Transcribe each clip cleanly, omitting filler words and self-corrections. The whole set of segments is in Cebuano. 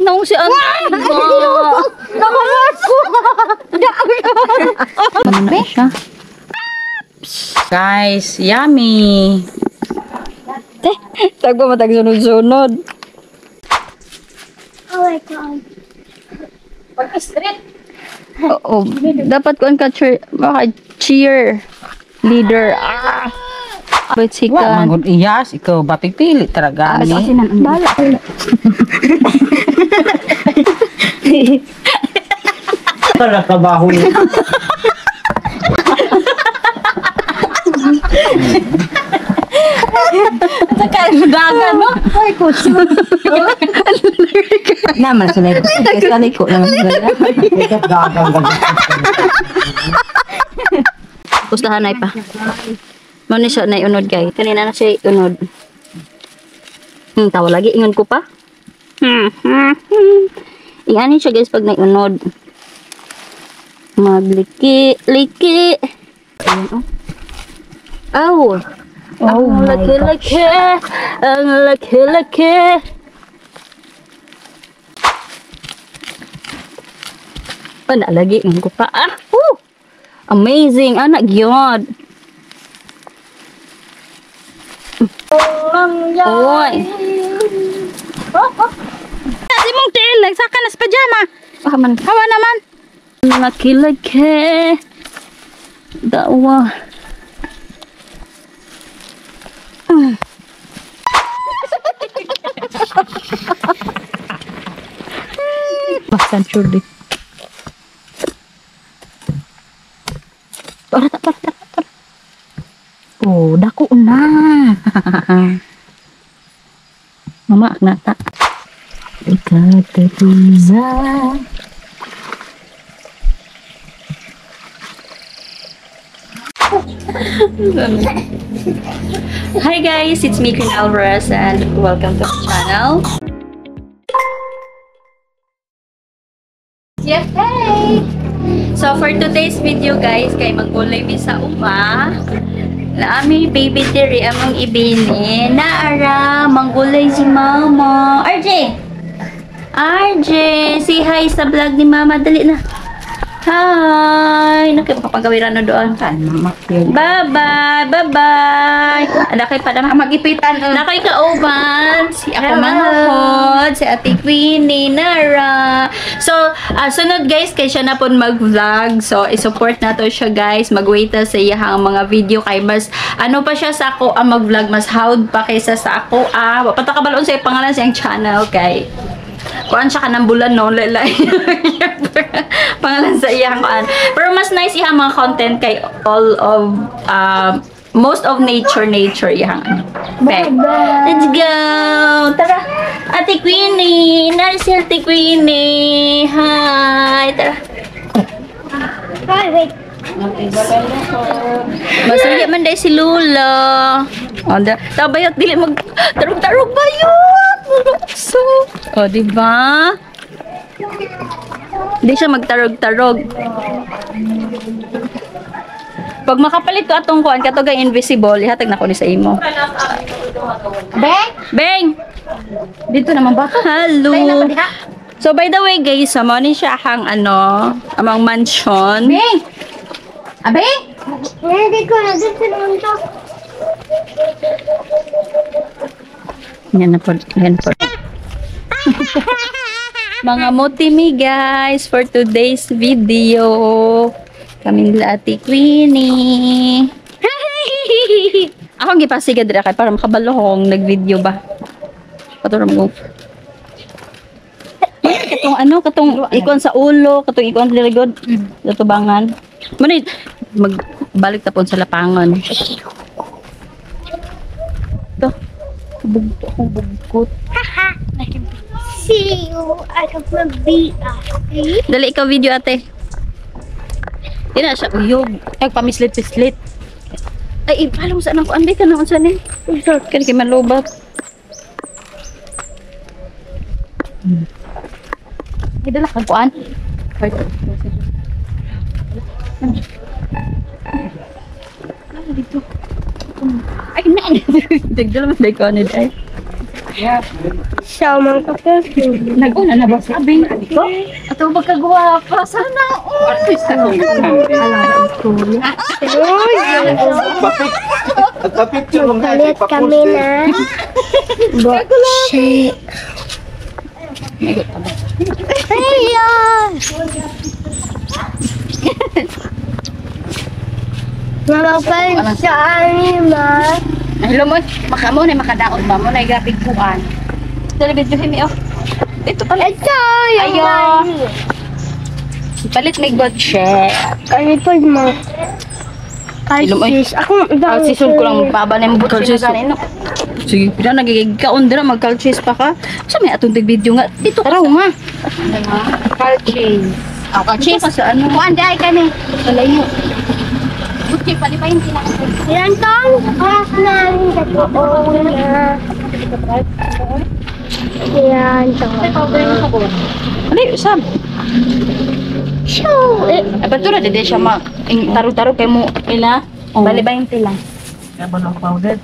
Naong si Auntie ba? Ano na siya? Guys, yummy. Tagpo matag sunod-sunod. Oh my God. Pag-street. Oo. Dapat kuan ka cheer, baka cheer leader. Ah. Wait, Wa sikan. man gud iyas, ikaw ba pipili talaga ni. Bala. Tara trabaho niya. Dagan no? Ay, kutsi. Naman sila. Kaysa liko naman sila. Gagang Pustahan ay pa. Mo ni siya na unod kay. Kanina na siya unod. Tawa lagi ingon ko pa. Ingani siya guys pag naiunod. Magliki, liki. Ayan oh. Aw. Oh ang my laki-laki. Ang laki-laki. Ana lagi ingon ko pa. Ah, woo! Amazing, anak gyud. Oy. Si mong tiil nagsaka na sa pajama. Ah, man. Hawa naman. Ang laki-laki. Dawa. Basta sure di. Para ta, para ta, para. Oh, dako na. Mama, nata. Ikatatiza. Hi guys, it's me, Queen Alvarez, and welcome to my channel. Yay! So for today's video guys, kay magulay mi sa uma. Naami baby diri among ibini. Naara manggulay si mama. RJ! RJ, say hi sa vlog ni mama. Dali na. Hi! Nakipapagawiran na doon. Bye-bye! Bye-bye! Anak kay padam. Magipitan. Nakay kauban, si ako manghod, si Ate Queenie, Nara. So, sunod guys, kay siya na po mag-vlog. So, i-support na to siya guys. Mag-wait ta sa iyahang mga video kay mas, ano pa siya sa ako ang mag-vlog, mas howd pa kaysa sa ako. Ah, patakabalon sa pangalan siyang channel kay kuan siya kanang bulan no, lalay. Pangalan sa iyang kuan. Pero mas nice iyang mga content kay all of most of nature iyang ano. Okay. Let's go. Tara. Ate Queenie, nice si Ate Queenie. Hi. Tara. Hi, wait. Masuya man dahil si Lula. O, da, tabayot dili mag tarog-tarog bayot. So, o, di ba? Hindi siya magtarog-tarog. Pag makapalit ko atong kuan katong invisible, ihatag na ko ni sa imo. Beng! Beng! Dito naman ba? Hello. So by the way guys, sa ni siya hang ano, amang mansion. Beng! Abe? Hindi ko na dito naman to. Yan na po, yan po. Mga mutimi guys for today's video. Kami nila Ate Queenie. Akong gipasigad dira kay para makabalo kung nag-video ba. Paturo mo. Katong ano, katong ikuan sa ulo, katong ikuan sa likod, tubangan. Muna magbalik tapon sa lapangan. Ito. Bugto akong bugkot. See you at the beach. Dali ikaw video ate. Di na siya uyog. Ay, pamislit-pislit. Ay, ipalong saan ako. Andi ka na unsa ni. Kani kay malubat. Ay, dala kang kuan. Ay, na. Dagdala man day ko ni day. So, mga kapatid. Nag-una na ba sabi? Ato pagkagwapa. Sana all. Picture mo nga, Palit kami na. Bokse. Ayun! Mamapalit sa anima. Hello mo, maka mo na makadaot ba mo na graphic kuan. Dali video himi oh. Ito pala. Ito yung Ayaw. mami. Palit may gotche. Ano po mo? Ilom, oy. Kalsis. Ako, Kalsison ko lang baba na yung butsi na Kalsis. ganin. No? Sige, pila nagigikaon dira magkalchis pa ka. Sa may atong video nga dito ka Tara sa nga. Kalchis. Oh, kalchis. Dito ka sa ano. Kuan di ay kani. Kalayo. Butsi pali pa hindi na. Yan tong oras namin sa na. Yan tong. Ano sab? Show! Eh, Ay batura di siya ma ing taro-taro kay mo Ila? Bali ba yung tila?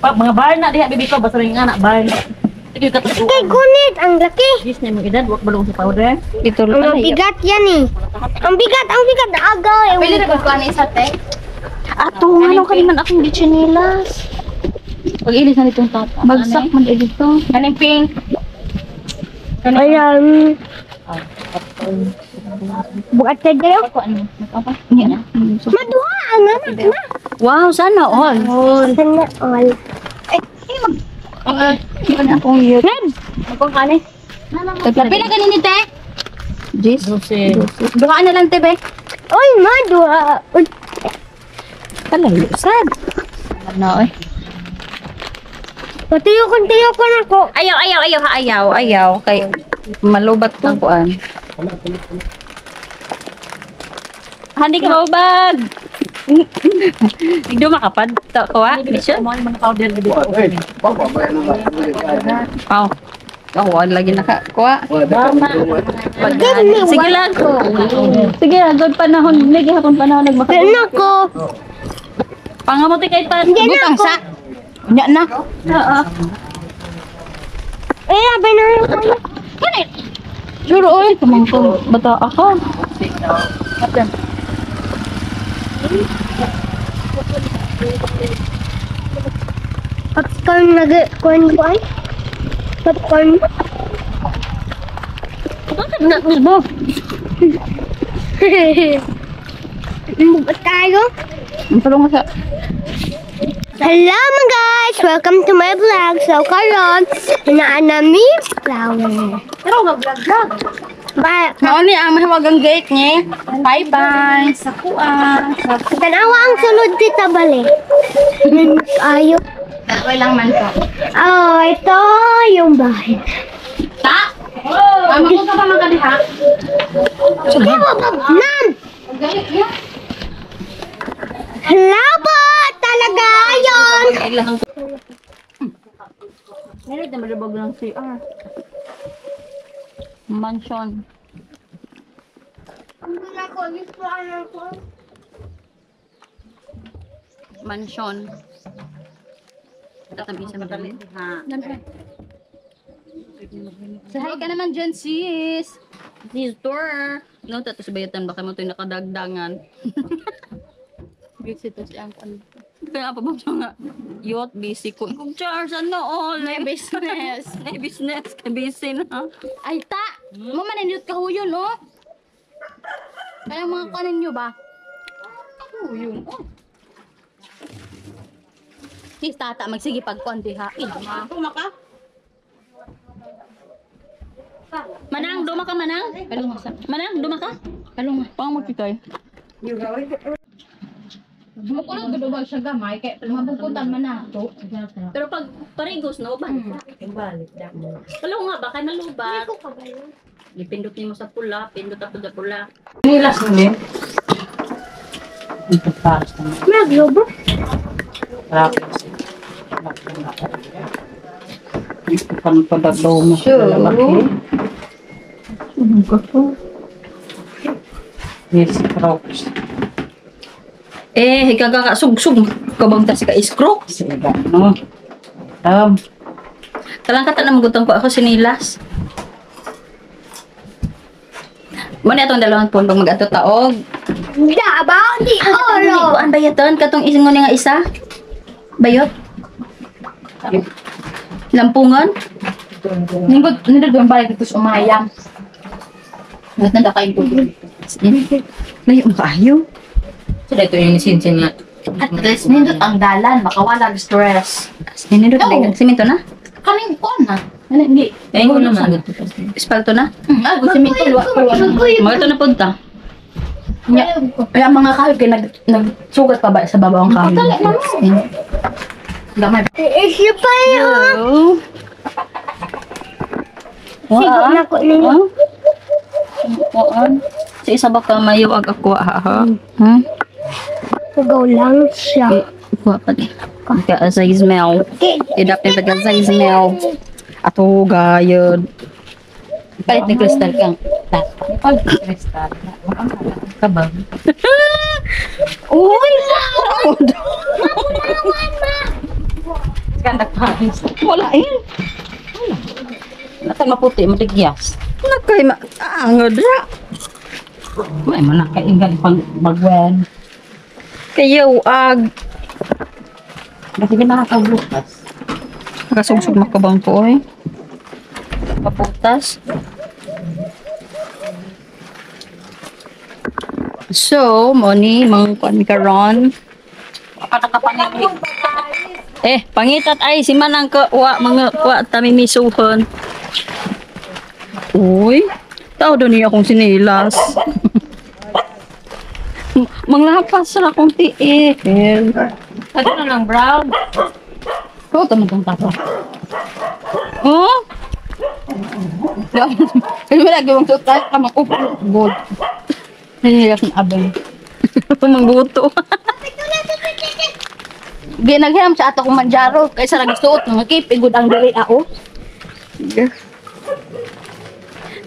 Pa, mga bar na diha bibi ko basta rin nga na bar. Sige ka to. kay gunit, ang laki. Gis na imong edad wak balong sa powder. Dito Ang bigat yan eh. Ang bigat, ang bigat. Agaw eh. Pwede na kuan isa te. Ato ano kaniman akong gichinelas. Pag ilis na nitong tata. Bagsak man dito. Kaning pink. Ayan. Bukat ka dyan. Kuan mo. Apa? Niya. Maduha ang anak na. Wow, sana all. Sana all. Ano akong yun? Magkuan kani. Pila ganin ni te? Jis? Duha na lang te be. Uy, maduha. Uy, Kalayo sad. Ano eh. Patuyo ko, tuyo ko na ko. Ayaw, ayaw, ayaw, ha, ayaw, ayaw. Kay malubat kang kuan. Handi ka maubag. Hindi makapad. To, kuha. Mission? Mo mga powder bibi ko. Pau. Ako, lagi naka. Kuha. Sige lang. Sige lang, good panahon. Lagi hapon panahon nagmaka. Yan ako. Pangamuti kay pa. Yan Butang ako. sa. Nya na. Oo. Eh, abay na yung kanya. Sure, oy. Tumangkong bata ako. Popcorn nag corn ko ay. Popcorn. Na, mo. Bukat tayo. Ang tulong sa... Hello mga guys! Welcome to my vlog. So karon, inaanami flower. Pero nga vlog vlog. Ba, Mao ni ang mahiwagang gate ni. Bye-bye. Sa kuan. tanawa ang sulod dito bale. Ayo. Okay lang man to. Oh, ito yung bahay. Ta. Mama ko ka pa man kadiha. Nam! Hello po! Talaga yun! Meron na malubog ng CR. Mansion. Mansion. Tatabi sa madali. Sahay ka naman dyan, sis. Sister. No, tatos bayatan baka mo ito yung nakadagdangan. Busy to siya ang kuan. Kaya pa ba siya nga? Yacht, busy ko. Kung Charles, ano all? May Business. May business. Kay busy na. Ay ta. Mo man ninyo kahuyon oh. Kaya mga kuan ninyo ba? Oh, yun. Oh. Sis tata magsige pag kuan diha. Tuma ka? Manang, duma ka, Manang. Kalunga sa. Manang, duma ka. Kalunga. Pang magkikay. Mukulog gud ba siya gamay kay mabugkutan man nato. Pero pag parigos, no ba? Wala nga, baka nalubat. Ipindot nimo sa pula, pindot ako sa pula. Nilas mo ni. Ito pa. Maglobo. Pagpatataw mo sa lalaki. Yes, crocs. Eh, higagakasugsug. Kabang ta si ka iskro. Sa iba, no? Tam. Kalang ka na magutong ko ako sinilas. Mo na itong dalawang pundong mag-ato taog. Dabaw di oro. Kuan bayaton katong isingon nga isa? Bayot? Lampungan? Nindot, nindot yung balik dito sa umayam. Nindot na kain ko. Layo ang kaayo. So dito yung sinsin nga. At least nindot ang dalan, makawala ang stress. Nindot No. na simento na? Kaning kuan na. Ano hindi? Ayun ko naman. Espalto na? Ah, simento luwa pa luwa. Mga ito na punta. Nya, kaya mga kahoy kay nag nagsugat pa ba sa babaw ang kahoy. Gamay. Isyo pa yun. Hello. Sigo na ko ninyo. Oo. Sa isa ba ka mayo ag ako ha ha? Hmm? Sigaw lang siya. Kuha pa di. Kaya sa Ismael. Idap ni taga sa Ismael. Ato gayod. Palit ni Crystal kang tap. Crystal. Kabag. Uy! Kandak pa. Wala eh. Wala. Maputi, matigyas. Nakay ma angod ra. May man nakaingan pang bagwen. Kayo ag Kasi di makakabukas. nakasugsug makabang ko oy. Paputas. So, mo ni mang kuan karon. Eh, pangitat ay si Manang ka wa mga wa tamimisuhon. Uy, tao doon niya akong sinilas. Manglapas ra akong tiil. Ano na lang, brown? Ko tama tong tapa. Oh? Kasi wala gawang suot ka makupo gold. Nanilas ng abang. Mangguto. Gi naghiram sa ato kong manjaro kaysa nagsuot nga keep igud ang diri ao.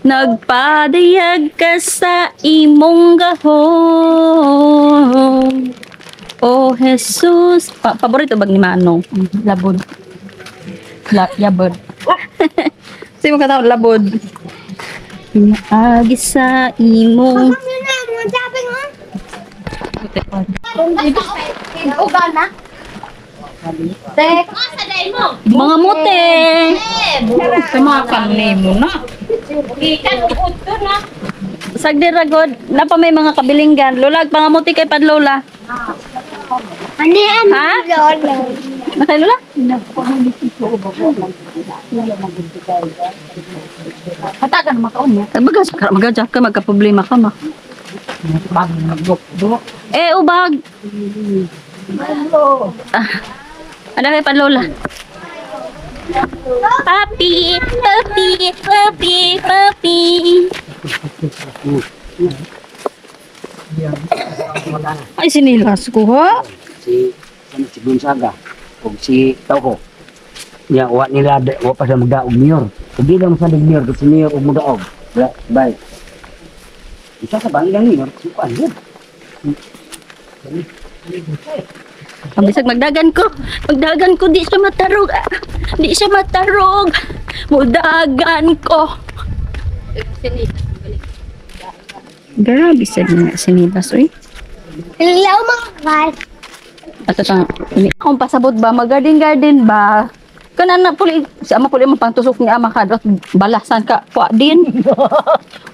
Nagpadayag ka sa imong gahom. Oh Jesus. Paborito bag ni Manong? Labod. La yabod. Sino ka tao labod? Pinaagi sa imong Ano na, mga sabi nga. Uga na. Tek, mga mute. Sa mga kanli mo na. Sagdi ragod, napa may mga kabilinggan. Lola, pangamuti kay Padlola. Ano yan? Ha? Lolo. Nakay Lola? hatagan makaon niya. Bagas ka, magadya ka, magka-problema ka ma. Eh, ubag. Ah, ano kay Padlola? Papi, papi, papi, papi. Ay, sinilas ko ha? Si ano, si Gonzaga o si Tauko. Niya wa nila wa pa sa magdaog mayor. Ug di lang sa mayor kasi mayor og modaog. Wala, bye. Isa sa bang ilang mayor si kuan yun. Ang bisag magdagan ko. Magdagan ko, di siya matarog. Ah, di siya matarog. Mudagan ko. Grabe sa nga sinilas, uy. Hello mga guys. Ato tang akong pasabot ba mag-garden garden ba? Kana na puli si ama puli man pangtusok ni ama kadot balasan ka pa din.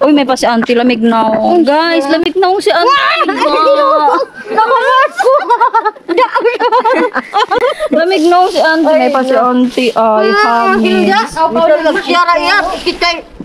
Uy, may pa si auntie lamig na. Guys, lamig na si auntie. Nakamas ko. Lamig na si auntie. May pa si auntie. Ay, hamis.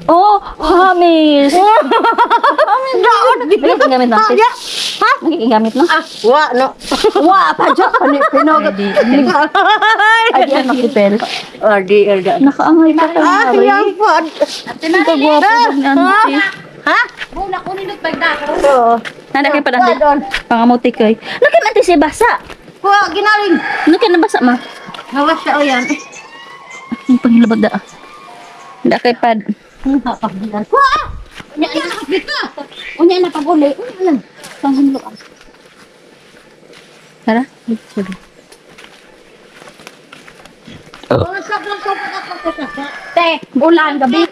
Oh, hamis. Hamis. Nagiging gamit na. Ha? Nagiging gamit na? Wa no. Wa pa dyan. Pinog. Ay, di yan makipel. Ordi ordi. Nakaangay pa ka. Ah, yang pod. Ang kagwapo ni auntie. Ha? Bula ko nindot bagda. Oo. Nanda kay padang pangamuti kay. Nakay man si basa. Wa ginaling. Nakay na basa ma. Hawas sa uyan. Ang pangilabot da. Nda kay pad. Wa! Unya na Unya na pag-uli. Unya lang. Panghanlo ka. Tara. Wala sa lang ko. Te, ulan gabi.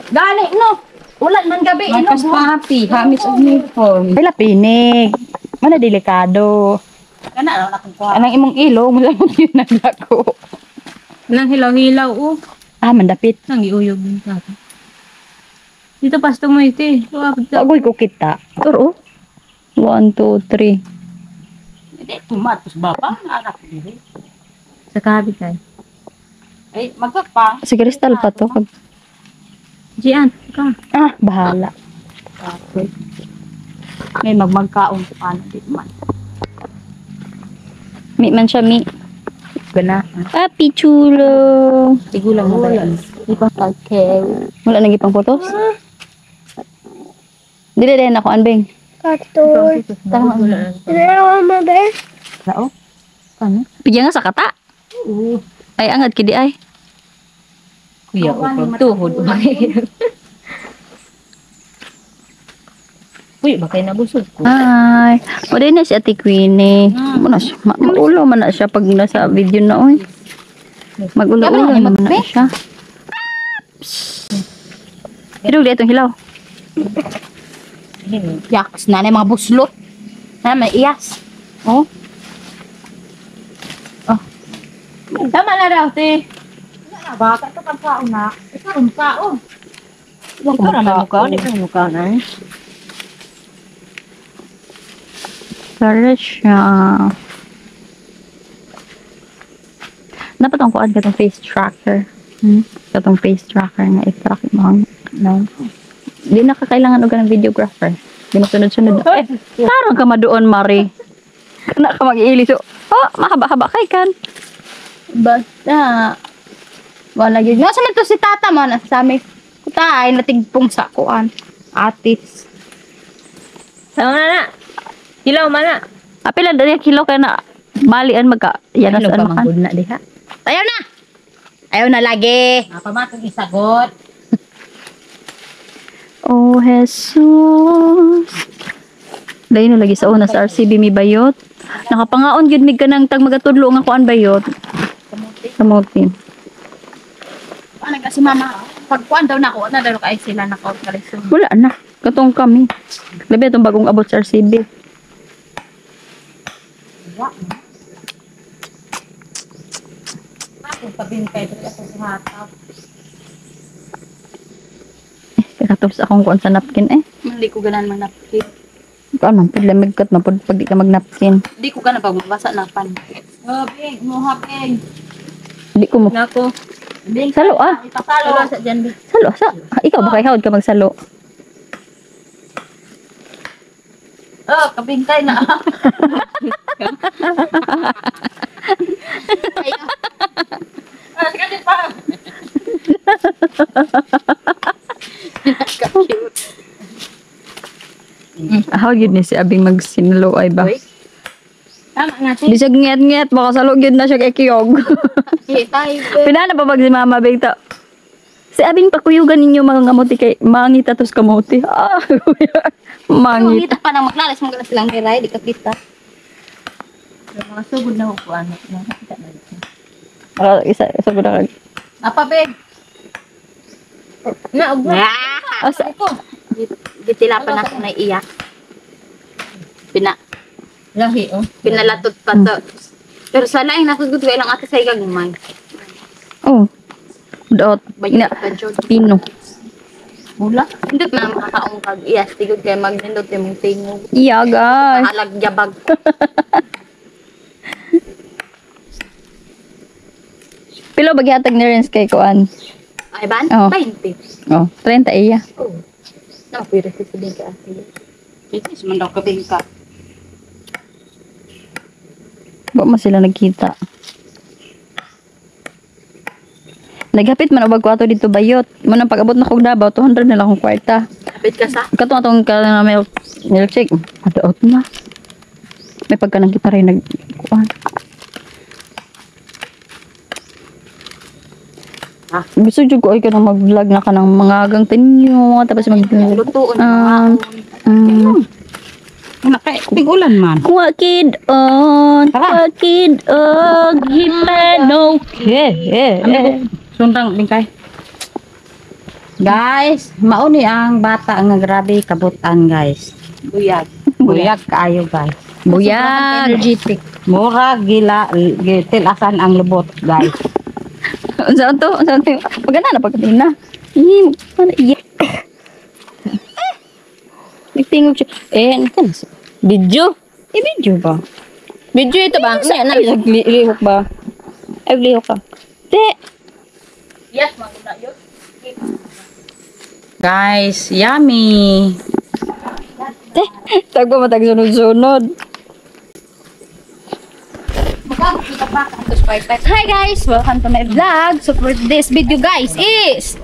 Gani no. Ulan man gabi ino. Marcos Papi, hamis og nipon. Ay, lapinig. Mana delikado. Kana ra akong kuha. Anang imong ilong, mo lang yun naglako. Nang hilaw-hilaw oh. Ah, mandapit. Nang iuyog din ka. Dito pasto mo iti. Agoy ko kita. Turo. 1, 2, 3. Hindi, tumatos ba pa? Anak diri. Sa kabi kay. Ay, magkapa. Si Crystal pa to. Gian, ka. Ah, bahala. May magmagkaon ko ano di man. Mi man siya, mi. Gana. Papi chulo. Tigulang mo ba? Okay. Wala nang ipang photos? Dili din ako anbeng. Katul. Dalawa mo ba? Sao? Bigyan nga sa kata. Ay angad kidi ay. Kuya o pag tuhod ba? Uy, baka nabusog ko. Ay, wala na si Ate Queenie. Mo na siya, maulo man na siya pag nasa video na oy. Magulo-ulo naman na siya. Pero di itong hilaw. Yaks na na mga buslot. Na may iyas. Oh. Oh. Tama na daw, te. Baka ito pang kaon na. Ikaw ang kaon. Ikaw na may mukha, di ka may mukha na. Para siya. Dapat ang kuan katong face tracker. Hmm? Katong face tracker nga i-track mo ang no. Di na ka kailangan og ng videographer. Di mo sunod-sunod. Eh, tarong ka maduon, Mari. Kana ka mag-iili. So, oh, mahaba-haba kay kan. Basta. Wala gyud. Nasa man to si tata mo na sa amin. Kuta ay natigpong sa kuan. Atis. Tama na na. Hilaw man na. Apila dali kilo kay na malian magka yanas Ano ano pa kan. manggod na diha? Ayaw na. Ayaw na lagi. Napamatong isagot. Oh Jesus. Dahil na lagi sa una sa RCB mi bayot. Nakapangaon gyud mig kanang tag magatudlo nga kuan bayot. Kamote. Ano kasi mama, pag kuan daw na ako, na daw kay sila na kaon kalisod. Wala na. Katong kami. Labi itong bagong abot sa RCB. Ako pabintay diri ako sa hatap. Kakatapos akong kuan sa napkin eh. Hindi ko ganan man napkin. Kuan man pud lamig kat man pud pag di ka magnapkin. Hindi ko ganan pag mabasa na pan. Oh, bing, mo bing. Di ko mo. Nako. Salo ah. Salo sa dyan, bing. Salo sa. Ah, ikaw ba kay hawd ka magsalo? Oh, kabingkay na. Ah, sige pa. How gyud ni si Abing magsinalo ay ba? Tama nga si. Bisag ngiat-ngiat baka salo gyud na siya kay kiyog. Tay. Pinana pa pag si Mama Bing ta. Si Abing pakuyugan ninyo mga kamote kay mangita tos kamote. Ah, mangita. Mangita pa nang maglalas mo gala silang miray, di ka kita. Mga sugod na ko ano. Nakita na ito. Ah, isa isa ko na. Apa beg? Na, ug Asa Gitila pa na ako naiiyak. Pina Lahi oh. pinalatot pa to. Pero sa laing nakagud ko ilang ate sa igagmay. Oh. Dot. Bayot Na, pa jud. pino. Hula. Indot na makakaong kag iyas tigod kay magnindot imong tingog. Yeah, guys. Alag yabag. Pilo baghatag ni Renz kay kuan. Ay ban? Oh. 20. Oh, 30 iya. Oh. Na pwede sa sabihin ka ate. Ito, man daw kabingka. Wa man sila nagkita. Naghapit man ubag ko ato dito bayot. Mo nang pag-abot na kog Davao, 200 na lang akong kwarta. Kapit ka sa Katong atong ka na milkshake. Adaot na. May pagka nagkita rin nag kuan. Ah. Gusto jud ko ay kanang mag-vlog na kanang mga agang tinyo tapos mag lutuon. Ah. Naka, ulan man. Wakid on, Tara. wakid on, himanoke. Sundang bingkay. Guys, mauni ang bata nga grabe kabutan, guys. Buyag. Buyag kaayo, guys. Buyag. Energetic. Mura gila tilasan ang lubot, guys. Unsa to? Unsa to? Pagana na pagkanina. Ih, ano iya. Nagtingog siya. Eh, ano ka na sa- Video? Eh, video ba? Video ito ba? Ano na, lihok ba? Ay, lihok ka. Te! Yes, maguna yun. Guys, yummy. Te! Tagpo matag sunod-sunod. Hi guys! Welcome to my vlog. So for this video guys is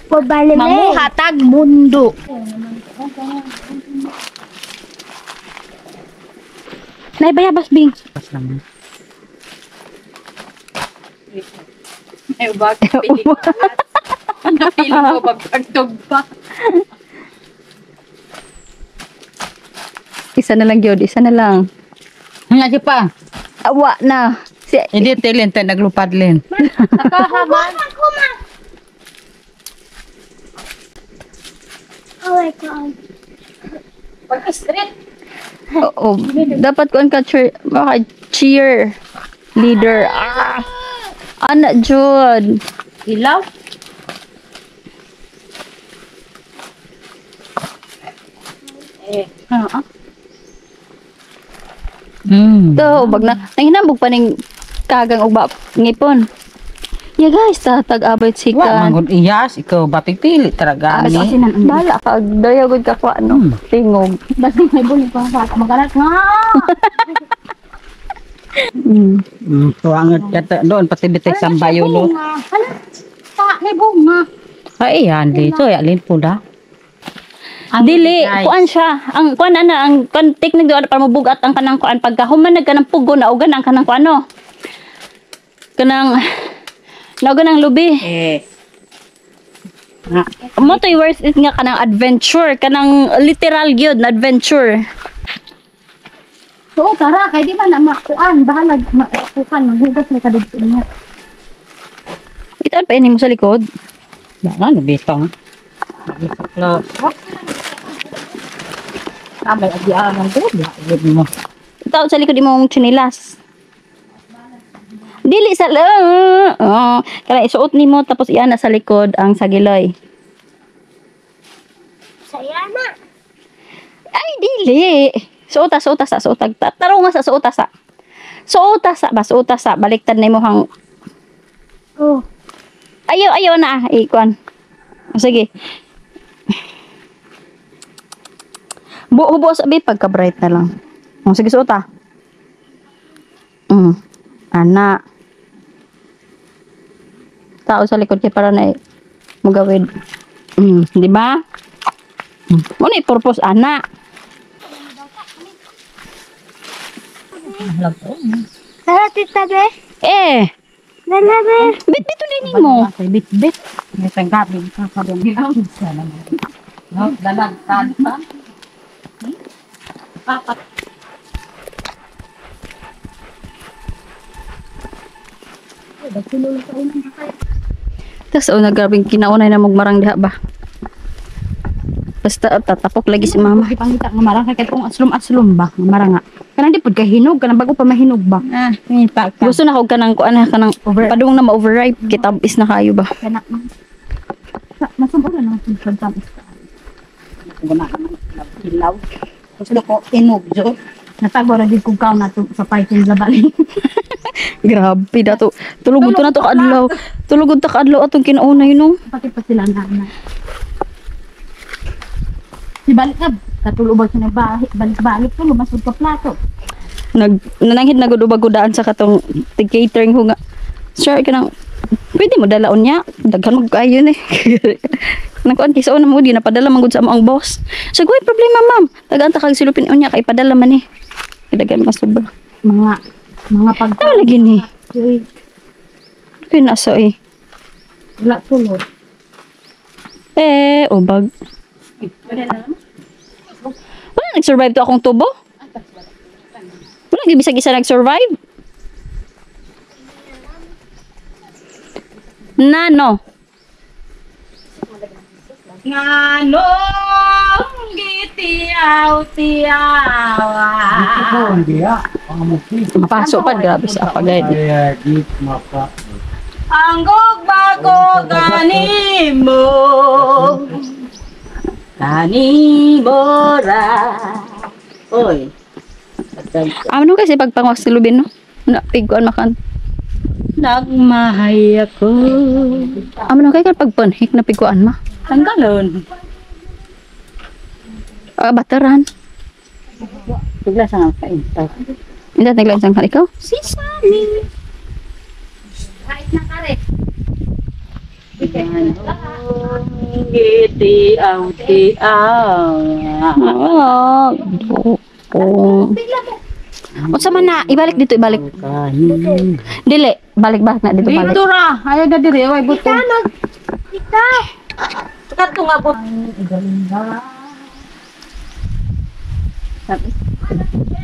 Pabalime. Manguhatag Mundo. Nay bayabas bing. Ay ubag. Napili ko pagpagtog pa. Isa na lang yun, isa na lang. Nga siya pa. Awa na. Si, Hindi tilin tayo naglupad lin. Oh my God. Pag-street. oo, dapat kuan ka cheer, baka cheer leader. Ah! Ana jud. Ilaw. Ah, Mm. To, ubag na. Nanghinambog pa ning kagang ugba ngipon. Yeah guys, tatag-abay Wa sikan. man gud iyas ikaw ba pipili talaga Ah, ni. Bala ka, daya gud ka kwa no. Tingog. Basta may buli pa pa magalat nga. Mm. Tuwangat kata doon pati bitek sambayo lo. Bunga. Hala. Ta, may bunga. Ay yan dito ya lin pula. Dili, kuan siya. Ang kuan ana ang kuan technique doon para mabugat ang kanang kuan pagka human nag kanang pugo na ugan ang kanang kuan no. Kanang naugan ang lubi. Eh. Mo to'y worth it nga kanang adventure, kanang literal gyud na adventure. So, tara, kay di man na makuan, bahala makuan, maghugas na kadugtong niya. Itaan pa ini mo sa likod. Wala na bitong. Lo. Abay agi ang gud gud mo. Itaon sa likod imong tsinelas. Dili sa oh, kaya isuot nimo tapos iana sa likod ang sagiloy. Saya na. Ay dili. Suota suota sa suota. Tarong nga sa suota sa. Suota sa ba suota sa baliktad na imong Oh. Ayaw ayaw na ikuan. Sige. Buo sa bi pagka bright na lang. Oh, sige suota. Ana. Tao sa likod kay para na mugawid. Di ba? Mo na purpose ana. Tara, tita be. Eh, Dala be. bit-bit din mo. Bit bit. May tanggabi ka pa rin. No, dalag tan pa. Papat. Tapos una grabing kinaunay na magmarang diha ba. Basta tatapok lagi si mama. Pangita nga marang kay kung aslom-aslom ba, nga marang nga. Kanang di pud kay hinog, kanang bago pa mahinog ba. Ah, ngita ka. Gusto na ko kanang kuan na kanang padung na ma-overripe kitab is na kayo ba. Kana masumbo na nang pud sa Guna ka man ilaw. Gusto ko inog jo. Natago ra gid kog kaon nato sa Python labali. Grabe dato. Tulog to na to kaadlaw. Tulog ta kaadlaw atong kinaunay no. Pati pa sila na na. Si balik na katulubag sa nagbahi, balik-balik to lumasod ka plato. Nag nananghid na gud ubag daan sa katong tig catering ko nga. Sir kanang pwede mo dalaon niya. Daghan mag kayo ni. Nagkuan kay sa una mo ginapadala man gud sa amo ang boss. So way problema ma'am. Tagaan ta kag silupin unya kay padala man eh. Daghan mas sobra. Mga pag Ano lagi ni? Uy, Pinasa eh. wala tulog. Eh, ubag. Wala Nag-survive to akong tubo. Wala gyud bisag isa nag-survive. Nano. Nganong gitiaw-tiawa. Mapaso pa grabe sa apagay. Ang gugma ko kanimo. Kanimo ra. Oy. Ano kasi pagpangwas ni Lubin no? Na piguan makan. Nagmahay ako. Amo na kay kan pagpanhik na piguan ma. Tanggalon. Ah, bataran. Bigla sa nga kainta. Hindi naglansang ka ikaw? Si Sunny. Gitiaw-tiaw. Ah, oh. Unsa man na ibalik dito ibalik. Dili, balik-balik na dito balik. Dito ra, ayaw na diri, way buto. Tita. Kato nga po.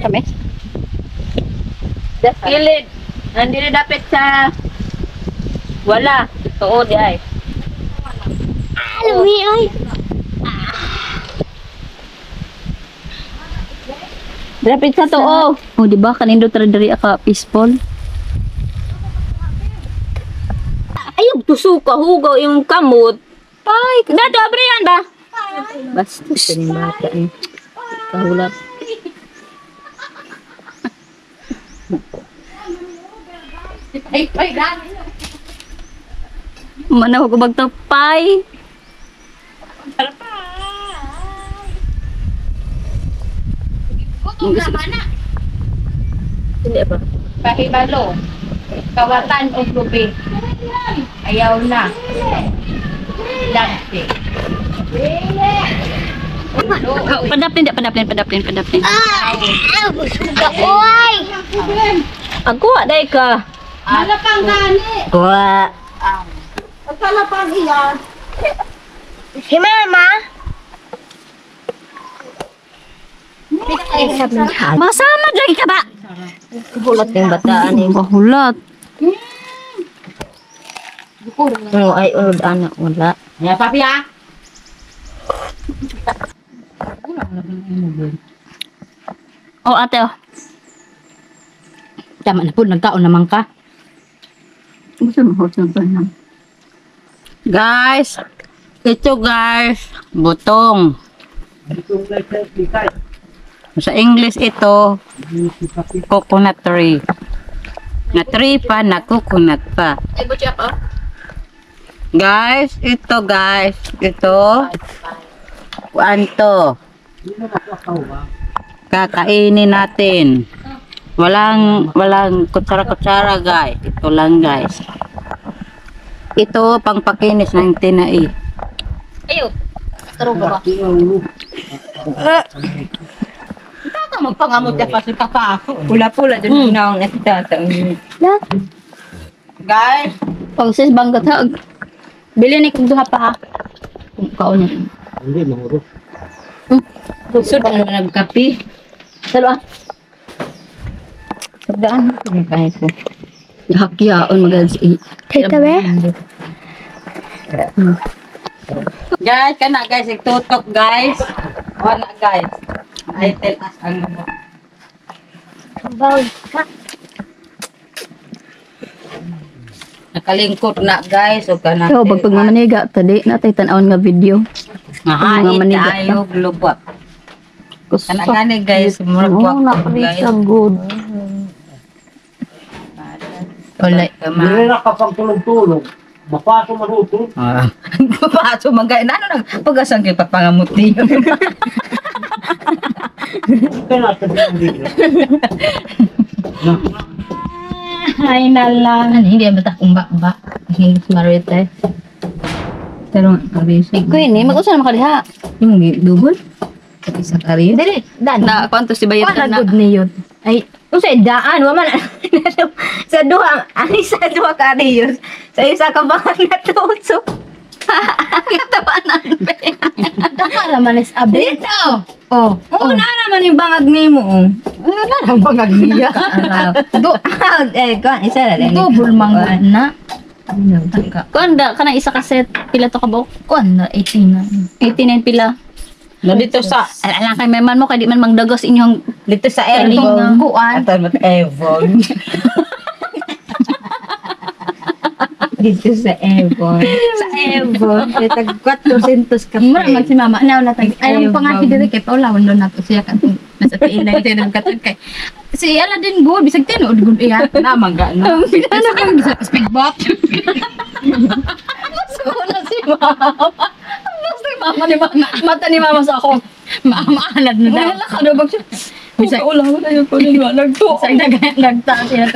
Kami. Kilid. Nandito dapat sa wala. Tuod di ay. Lumi oy. Dapat sa tuo. Oh, di ba kanindot ra diri ka peaceful. Ayaw tusuka hugaw yung kamot. Ay, dato abrihan ba? Basta ni bata ni. Kahulat. Manaw ko bagtapay. Hindi ba? Pahibalo. Kawatan o lubi. Ayaw na. Dante. Padaplin, padaplin, padaplin, padaplin. Ah, busuga oy. Ako aday ka. Malapang gani. Kuha. Pagkalapang iya. Si Mama. Masama lagi ka ba? Hulat yung bataan eh. Kahulat. Oo, ay ulod anak wala. Ya papi ah. Oh, ate oh. Tama na po, nagkaon naman ka. Gusto mo horse ng tanan. Guys, ito guys, butong. Sa English ito, coconut tree. Na tree pa, na coconut pa. Guys, ito guys, ito. Kuan to. Kakainin natin. Walang kutsara-kutsara guys. Ito lang guys. Ito pangpakinis ng tinai. Ayaw. Taro ba? Tata magpangamot ka pa sa kakako. Pula-pula dun ginawa na si tata. Guys, Pag sis banggat ha. Bili ni kung duha pa ha. Kung kaon niya. Hindi, mahuro. sud na nagkape. Dalawa. Sabdaan kahit ko. Hakyaon magad si Tita be. Guys, kana guys, itutok guys. Wala guys. I tell us ang Bawal ka. Nakalingkot na guys o kana. Ikaw pag pagmamaniga tadi natay tan-awon nga video. Nga Mga maniga. tayo lubak. Kana Kusok. gani guys, murag Oh, wak guys. nakalisa good. Wala. Hindi na ka pang tulog-tulog. Mapaso maluto. Ah. Paso magay na ano nag pagasang kay papangamuti. Kaya nasa dito. Ay na lang. Hindi ang bata kung ba. Hindi marite. Pero karis. Ikaw ini mag-usa na makadiha. Yung dugol. Isa kari. Dili, dan. Na kwanto si bayot Wala na. good ni yun. Ay, unsay daan wa man sa duha ang isa duha ka yun. Sa isa ka ba natuso. Katawanan be. Naka laman is abi. Dito. Oh. Oo, na naman yung bangag nimo. Oh. Wala lang bangag niya. Do Eh, kuan isa ra din. double manggod na. Kuan da kanang isa ka set pila to ka buok? Kuan na 89. 89 pila. Na dito sa Alang kay meman mo kay di man magdagos inyong dito sa Itong Evon. kuan. Ato mat Evon. Dito sa Evon. Sa Evon, tag 400 ka. Mura man si mama na wala tag. Ay ang pangahi diri kay paulawon doon nato siya katong nasa tiilay siya nang katong kay. Si Aladdin good bisag tinuod gud iya. Na mangga no. Nasa kang bisag speedboat. Suko na si mama. Basta yung mama ni mama. Mata ni mama sa ako. Maanad na daw. Wala ka na bag siya. Bisag wala ko na yung kunin mo. Nagtuo. Bisag nagta siya.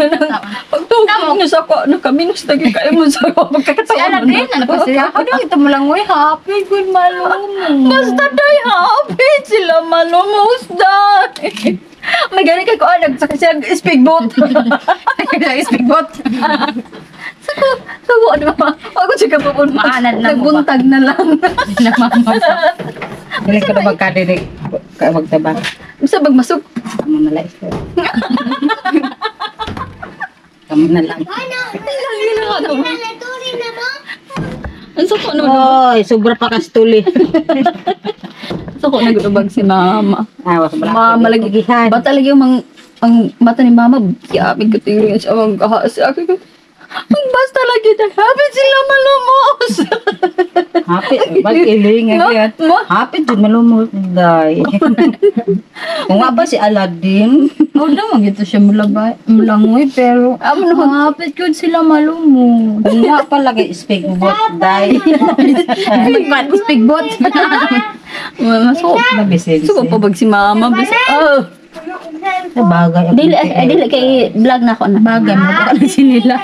Pagtuo niyo sa ako, nakaminus na kayo mo sa ako. Si Magkakatawa Aladdin ano pa siya? Ako daw ito mo lang uy happy good malumo. Basta day happy sila malumos day. May gani kay ko anak sa siya speedboat. Speedboat. Sako ano ba? Ako siya kapapun. Maanad na mo ba? Nagbuntag na lang. Na mama. Dili ko na magkadinig ka magtabang. Bisa bagmasok. Amo na lang. Kamo na lang. Ang suko na Oy, sobra pa kastuli. Suko na gud si mama. Ah, was bala. Mama lagi. Bata lagi yung mang, ang mata ni mama, yabi ko tingin siya ang kahas. Ang basta lagi dahil happy sila malumos. Happy, bag iling No? nga. Mo? Happy jud malumot day. Kung nga ba si Aladdin? Oh, daw gito siya mulabay, mulangoy pero Amo no. hapit gud sila malumo. Kung nga pa lagi speak bot day. Speedboat. Masuko. Mabisin. Suko pa bag si mama. Bisa, oh. Bagay. Dili, ay, dili kay vlog na ako na. Bagay mo ka na sinila.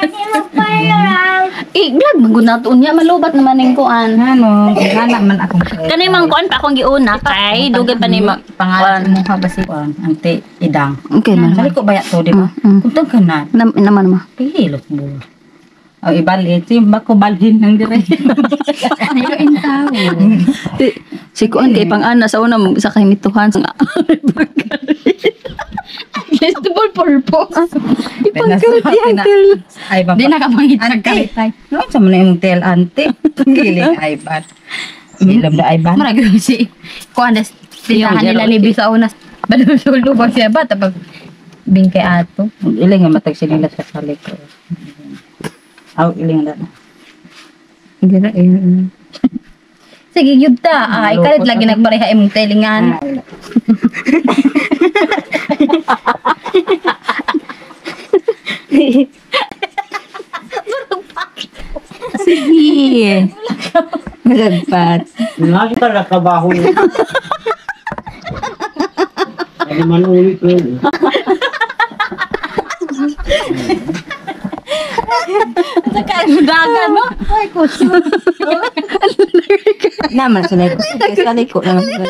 Eh, vlog man gud nato niya malubat naman ning kuan. Ano, gana man akong Kani mang kuan pa akong giuna kay dugay pa ni ma. Pangalan mo ka ba si kuan, ante idang. Okay man. Sali ko baya to, di ba? Mm. Kung tang ka na, Nam, naman ma. pihilot mo. O ibalhin, si bako balhin ng dire. Ayo in tao. Si kuan kay pang-ana sa una sa kahimituhan sa Adjustable purpose. Ipangkarit Pina- Ay, ba? Di na ka mangitag Ante. karitay. No, sa man imong tel ante. Giling ay ban. Ilam na ay ban. Mura gyud si kuan des tindahan nila ni Bisa una. Balusulo ba siya ba tapag bingkay ato. Iling nga matag sinila sa salik ko. Aw iling na. Gira eh. Sige gyud ta. Ah, ikalit lagi nagpareha imong telingan. Sige. Malagpat. Lagi ka nakabaho niya. Ano man ulit yun. Dagan mo. Ay, kuso. Naman sa liko. Sa liko naman sila.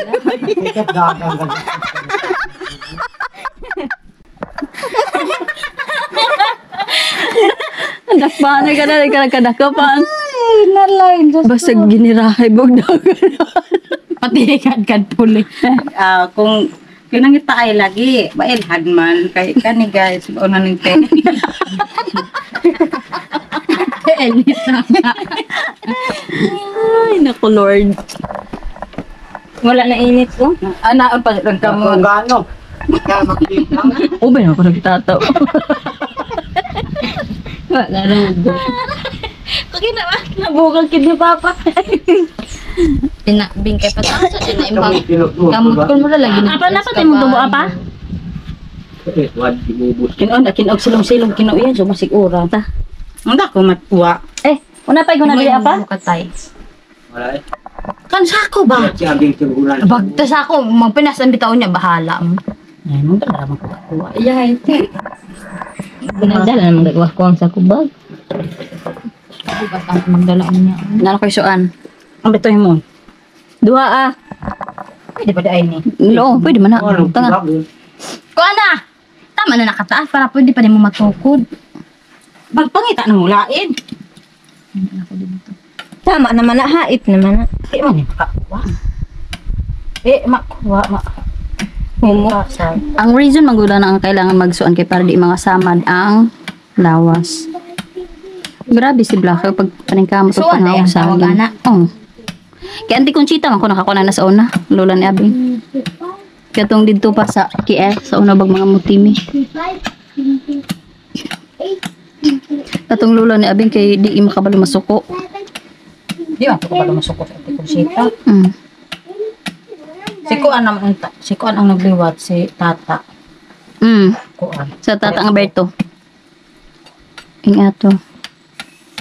Dakpan ka na ka kadakapan. Ay, nalay. Basta ginirahay bog dagan. Pati kad puli. Ah, kung kinangita ay lagi, mailhan man kay kani guys, una ning te. Elisa. Ay, naku Lord. Wala na init ko. Anaon pa lang kamo. Kung gaano. Kaya makita. Ubay ako nagtataw. Wala na rugo. Kaya na ba? Nabukal kid ni Papa. Tina bingkay pa sa tina imong kamot ko mo lagi na. Apa na pa imong tubo apa? Kinon na kinog silong-silong kino yan so masig ura. Ta. Unda ko matwa. Eh, una pa guna dili apa? Katay. Wala eh. Kansako ba? Siya ang tigunan. Bagtas ako, magpinas ang bitaw niya, bahala mo. Ay, mo dala man ko kuha. Ay, Pinadala naman gagawa ko ang sakubag. Bukas ang magdala niya. Nalo koy suan. Ang bitoy mo. Duha ah. Pwede ba daay ni? No, pwede man na. Tanga. Kuha na! Tama na nakataas para pwede pa rin mo matukod. Bagpangita na mulain. Tama naman na, hait naman na. Di man ni makakuha. Eh, makuha ma. Humo. Ang reason manggula na ang kailangan magsuan kay para di mga samad ang lawas. Grabe si Black pag paningkamot og Suan, panghawak ayan, sa tawag agin. ana. Oh. Kay Auntie Conchita man ko nakakuha na sa una, lola ni Abing. Katong didto pa sa KL sa una bag mga mutimi. Katong lola ni Abing kay di makabalo masuko. Di man ko kabalo masuko sa Ate Conchita. Si Kuan ang si Kuan ang nagliwat si Tata. Kuan. Sa Tata Alberto. Ing ato.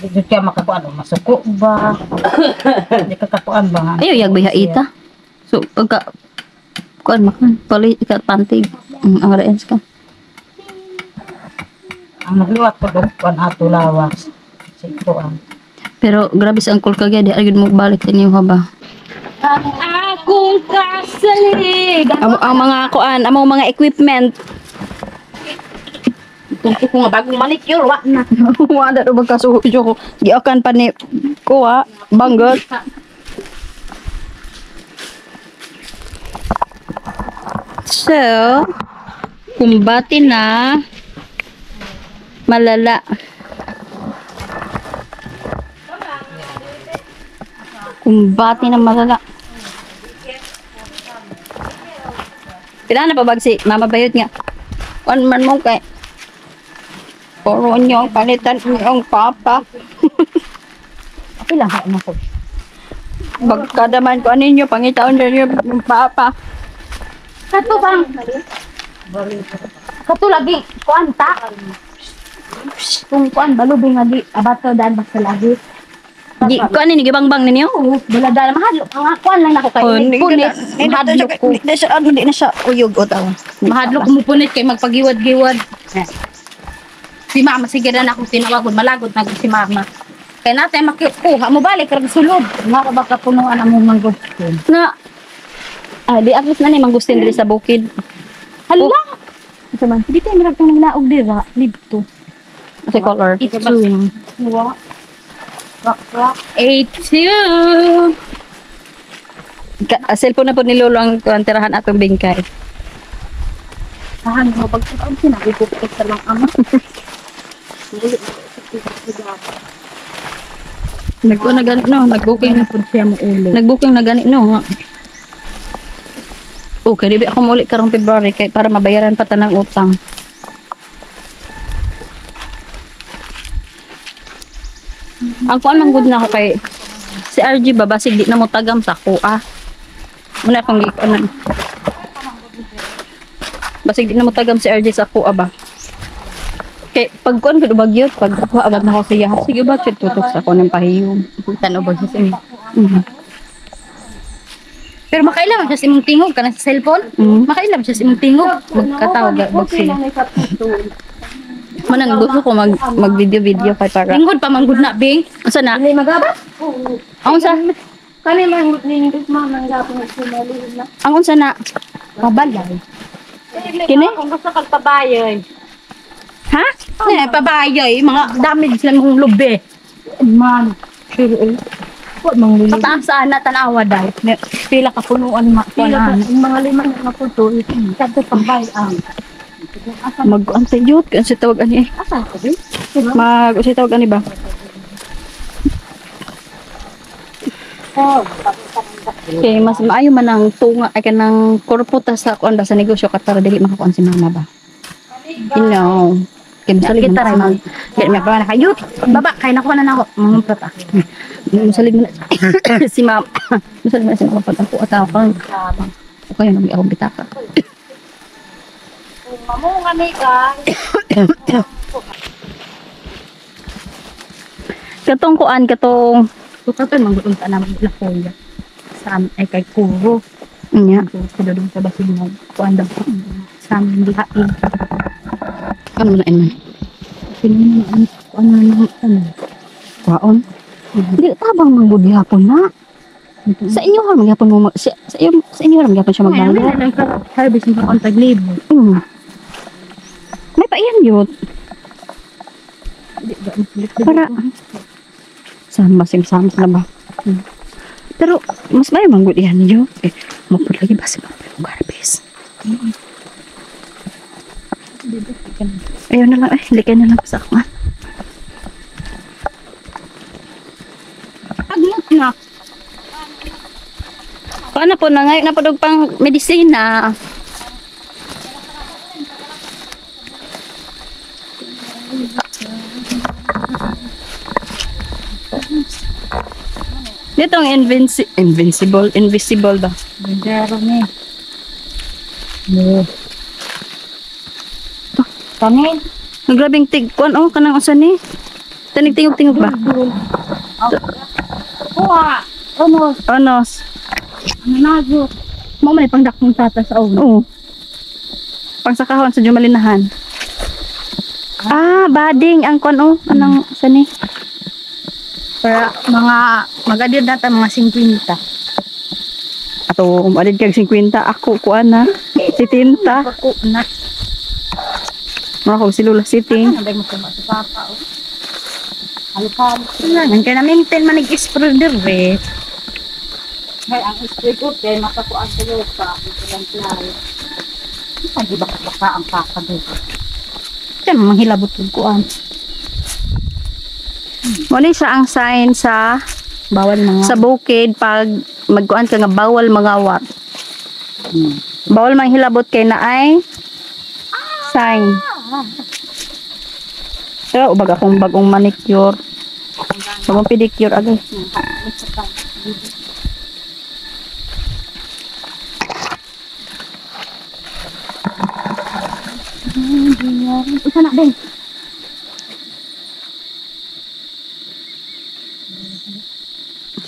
Di jud kaya makakuan o masuko ba? Di ka kakuan ba nga? Ayo yag ita. So pagka kuan makan pali ka pantig. Ang reens ka. Ang nagliwat ko do kuan ato lawas. Si Kuan. Pero grabe sa angkol kagya di agad mo balik sa inyo ha ba. Ang akong kasalig. Ang mga kuan, among mga equipment. Tungko ko nga bagong manicure wa na. Wala do magkasuyo ko. Giakan pa ni kuha banggot. So, kumbati na malala. Kumbati na malala. Pila na pa bag si Mama Bayot nga. Kuan man mo kay Puro niyo ang palitan niyong papa. Pila ka na ko. Bagkadaman ko ninyo, pangitaon ninyo yung papa. Kato bang? Kato lagi kuan ta. Kung kuan balubi nga di abato daan basta lagi. Di, ko ano ni gibangbang ninyo? Oo, balada mahadlok ang kuan lang nako kay punit. Mahadlok ko. Di na siya, ano, di na siya uyog o tao. Mahadlok mo punit kay magpagiwad-giwad. Si mama sige na akong tinawagon malagot na si mama. Kay natay makikuha mo balik rag sulod. Nga ba ka punuan ang mong mangustin. Na, di at least na ni mangustin diri sa bukid. Hala. Ito man. Di tayo mirag kang naglaog dira didto. Sa color. It's 8-2. Cellphone na po ni Lolo ang kuwan, tirahan atong bingkay. Tahan mo pag ang sinabi ko sa lang ama. Nagkuha na gani no, nag-booking na pud siya mo ulo. Nag-booking na gani no. Okay, di ba ako muli karong February kay para mabayaran pa tanang utang. Ang kuan lang gud na ako kay si RG ba basig di na mo tagam sa ko ah. Muna akong gikuan. Basig di na mo tagam si RG sa ko ba. Kay pag kuan gud bagyot pag kuha abad na ko siya. Sige ba tutok sa ko ng pahiyom. Tan ubod sa imo. Mhm. Pero makailam siya sa imong tingog kanang sa cellphone. Makailam siya sa imong tingog. Magkatawag bag sila. Manang gusto ko mag video video kay para. Tingod pa manggud na bing. Asa na? Ano magabat? Ang unsa? Kani man nindot mama ang gapon sumalihod na. Ang unsa na? Pabalay. Kini? Kung gusto kag pabayoy. Ha? Eh, pabayoy, mga damage sila mong lubi. Man. Pataas sa ana tanawa dai. Pila ka punuan ma Pila kuan. mga lima na kaputo, kadto pambay ang. Mag ante yut kan si tawag ani eh. Asa ko din? Mag si tawag ani ba? Kay mas maayo man ang tunga ay kanang korpo ta sa kuan ba sa negosyo kat para dili makakuan si mama ba. You know. Kay masalig Kita man ra si mama. Kaya may pa na kayut. Baba kay nakuha na nako. Mga prata. Masalig man na si mama. Masalig man na si mama pag ako at ako kang. Okay, nami akong bitaka. Mamunga ni ka. Katong kuan katong Tukaton manggud unta na lakoya. Sa ay kay kuro. nya. Sa dodong sa basig mo. Kuan daw. Sa amin dihain. Ano na man? Sino na kuan na lang ano. Kuaon. Di tabang manggod gihapon na. Sa inyo ha magyapon mo sa inyo ra magyapon siya magbayad. Ay, service mo kontag libo. May paiyan yun. Para sama sim sama na ba? Pero mas may manggod yan niyo. Eh, mapud lagi ba sa mga garbis. Ayaw na lang. Ay, likay na lang sa ako. Agnot na. Paano po na ngayon na po pang medisina. Dito ang invisible ba? Bendero ni. No. Kani? Ang grabing tigkuan oh kanang usa ni. Tanig tingog-tingog ba? Kuha. Ano? Onos. Ano nago? Mo man pangdakong tata sa ulo. Oo. Pangsakahon sa Jumalinahan. Ah, bading ang kuan oh kanang usa ni. Para mga magadir na ta mga 50. Ato umadid kag 50 ako kuan na. 70. Ako na. Mura kog si Lula City. Ano ba mo kuma sa papa? Oh. Alukal. Nang kay naminten man nag-spray dire. Hay ang spray ko kay makakuan sa lupa, ang klaro. Ay di baka ang papa dito. Kaya manghilabot og kuan. Mo ni siya ang sign sa Bawal mga sa bukid pag magkuan ka nga bawal mangawat. Bawal manghilabot kay naay sign. Pero ubag akong bagong manicure. Bagong pedicure agay. Usa na ben.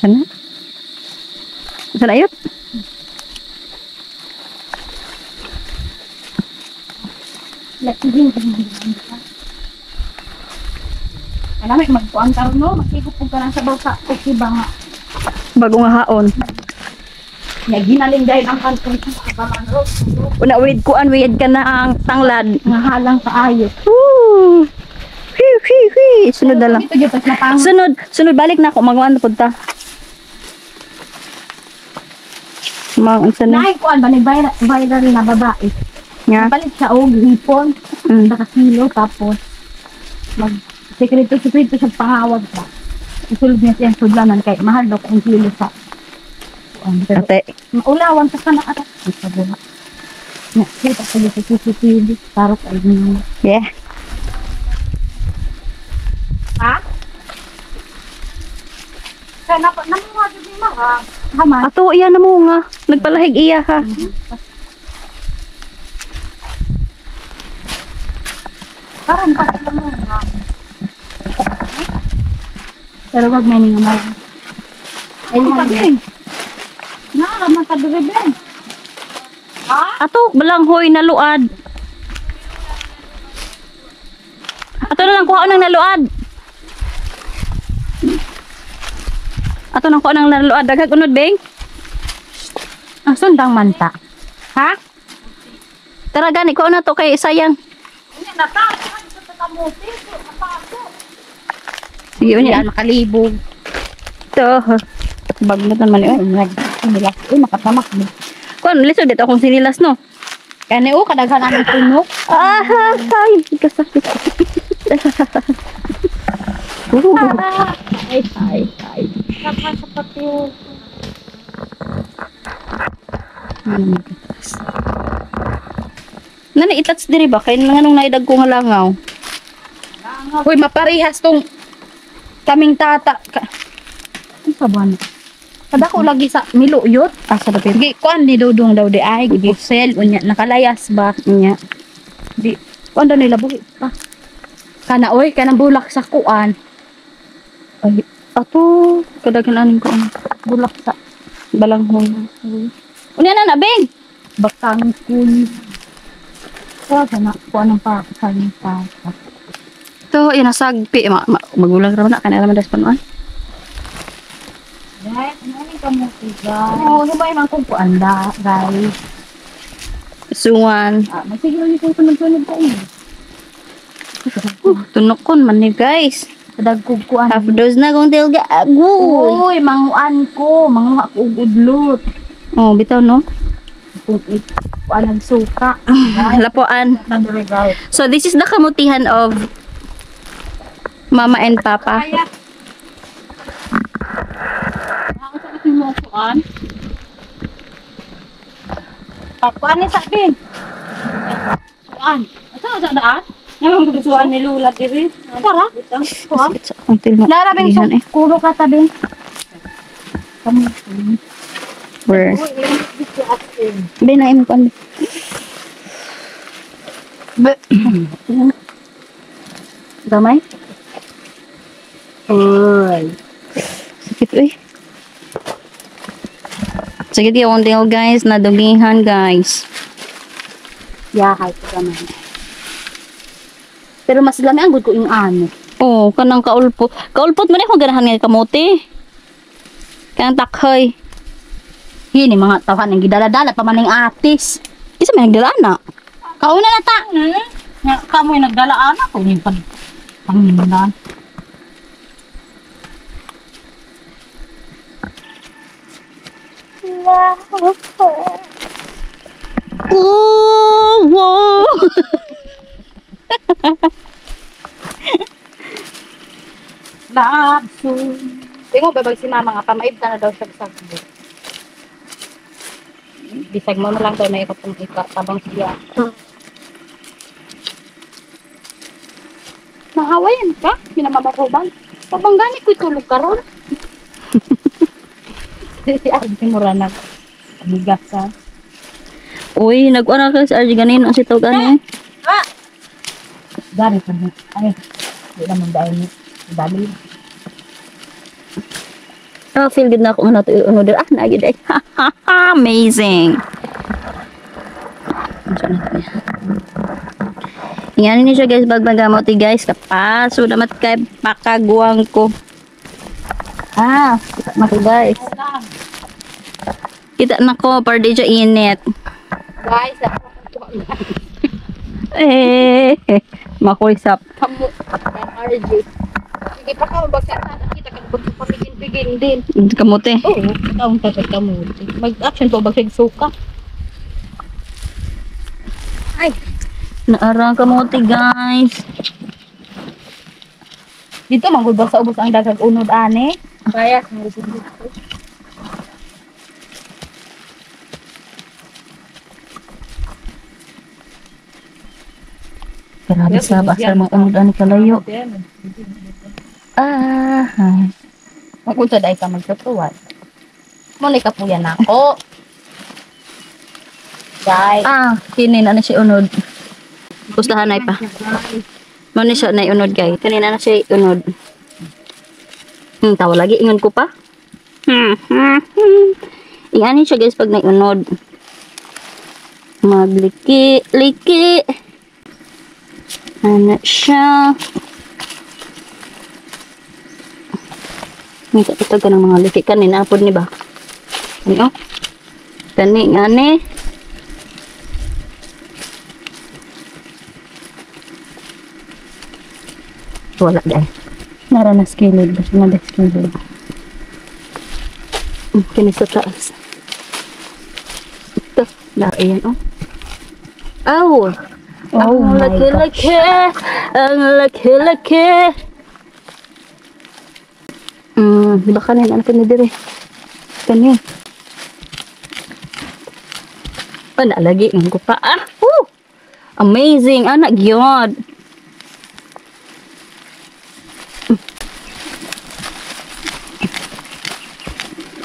Sana? Sana ayot? Alam mo, magkuan karon no, maghigop ka lang sa bawsa okay ba nga. Bagong haon. Nya ginaling dahil ang kanton sa kabaman ro. Una wid kuan wid ka na ang tanglad. Nga halang kaayo. Woo! Hi hi hi. Sunod na lang. Dito gyud tas napang. Sunod, sunod balik na ako magkuan na punta. Mag unsa na? Naay kuan ba ni viral na babae. Nga. Palit siya og hipon, naka kilo tapos mag sekreto-sekreto siya pangawag ba. Isulod niya siyang sudlanan kay mahal daw kung kilo sa kuan. Pero Ate. maulawan sa kana ato. Sa buha. Nya, kita ko sa CCTV tarok ay niyo. Yeah. Ha? Kaya napa namuha jud ni ma. Haman. Ato iya na mo nga. Nagpalahig iya ha. Parang pa sila mo nga. Pero wag may nga mal. Ay, kami. Naa man ta diri ben. Ato balanghoy naluad. Ato na lang kuha ng naluad. Ato nang kuha ng naluad. Daghag unod beng. Ang sundang manta. Ha? Tara gani kuha na to kay sayang. Sige unya. Yan makalibog. To. Bag na tan man oy. Nag uy makatamak mo. Kuan lisod dito akong sinilas no. Kani o kadaghan ang tunok. Ah, ay, kasakit. Ay ay ay. Saka sa papel. Nani itats diri ba kay nganong naidag ko nga langaw. Uy, maparehas tong kaming tata. Ka ano sa buwan? Kadako lagi sa miluyot. Ah, sa dapit. Gi kuan ni Dudong daw di ay gibusel unya nakalayas ba. Nya. Di kuan daw nila buhi pa. Kana oy kanang bulak sa kuan. Ay, ato kadaghan aning ko ang Bulak sa balanghoy. Unya na na beng. bakangkul. Wa kana kuan ang pa kaning tata. To iya nasagpi ma, ma magulang ra man na kanang raman das panuan. Guys, ano ni kamuti guys? Oo, oh, may man kung kuan da, guys. Suwan. Ah, masiguro ni kung sunod-sunod ko. Tunokon man ni guys. Dagkog ko Half dose na kung tilga. Agoy. Uy, manguan ko, manguha ko og udlot. Oh, bitaw no. Kung kuan ang suka. Lapuan. So this is the kamutihan of Mama and Papa. Ako sa kasi mo kuan. Kuan ni sabin. Kuan. Asa sa daan? Nang gustuan ni Lula diri. Tara. Kuan. Sakit sa akong tilma. Larabing Ihan eh. kulo ka tabing. Where? Be na imo kuan. Be. Gamay? Oy. Sakit uy. Sakit yung tail guys, nadumihan guys. Yahay ko gamay. Pero mas lami ang gud ko yung ano. Oh, kanang kaulpot. Kaulpot man akong ganahan nga kamote. Kanang takhoy. Hini mga tawhan ang gidala-dala pa man ning atis. Isa may nagdala na. Kauna na ta. Nga kamoy nagdala ana ko ning pag panginan. Oh, wow. Love Tingo babag si mama nga pamaibta na daw siya sa sakbo. Bisag mo na lang daw na ikatong ikatabang siya. Nahawayan ka? Minamamakuban? Pabanggani ko'y tulog karon. Si Arjun mura na bigas sa. Uy, nag-ano ka si RG ganin ang si tawag ani. Gari pa ni. Ay, di naman dahil ni. Dali. Oh, feel good na ako nga nato ano dir. Ah, naagi day. Amazing. Ingani ni siya guys pag magamot eh, guys. Kapaso damat kay pakaguang ko. Ah, kita na ko guys. Kita na ko par di siya init. Guys, Eh, makulisap. kamu RJ. Sige pa ka bagsa kita ka pagpigin-pigin din. Kamote. Oo, taong ka sa kamuti. Mag-action po bag suka. Ay, Naarang kamote guys. dito manggod sa ubos ang daghang unod ane. Kaya Grabe sa basa mga unod ani kalayo. Ah, ay. Magunta dai ka magtutuwan. Mo ni kapuyan nako. Guys, Ah, kini na na siya unod. Pustahan ay pa. Mo ni siya na unod guys. Kini na na siya unod. Tawa lagi ingon ko pa. Ingani siya guys pag naiunod. Magliki, liki. Ano siya? Ngita ito ka ng mga liki kanina apod ni ba? Ano? Kani ngani. Wala dahil. Naranas kilid. Nadas kilid. Kini sa taas. Ito. Na, ayan, oh. Aw! Oh ang my laki-laki! Ang laki-laki! Di ba kanin? Ano kani dire? Kani. Oh, nalagi. Ngayon ko pa. Ah! Woo! Amazing! Anak, gyud!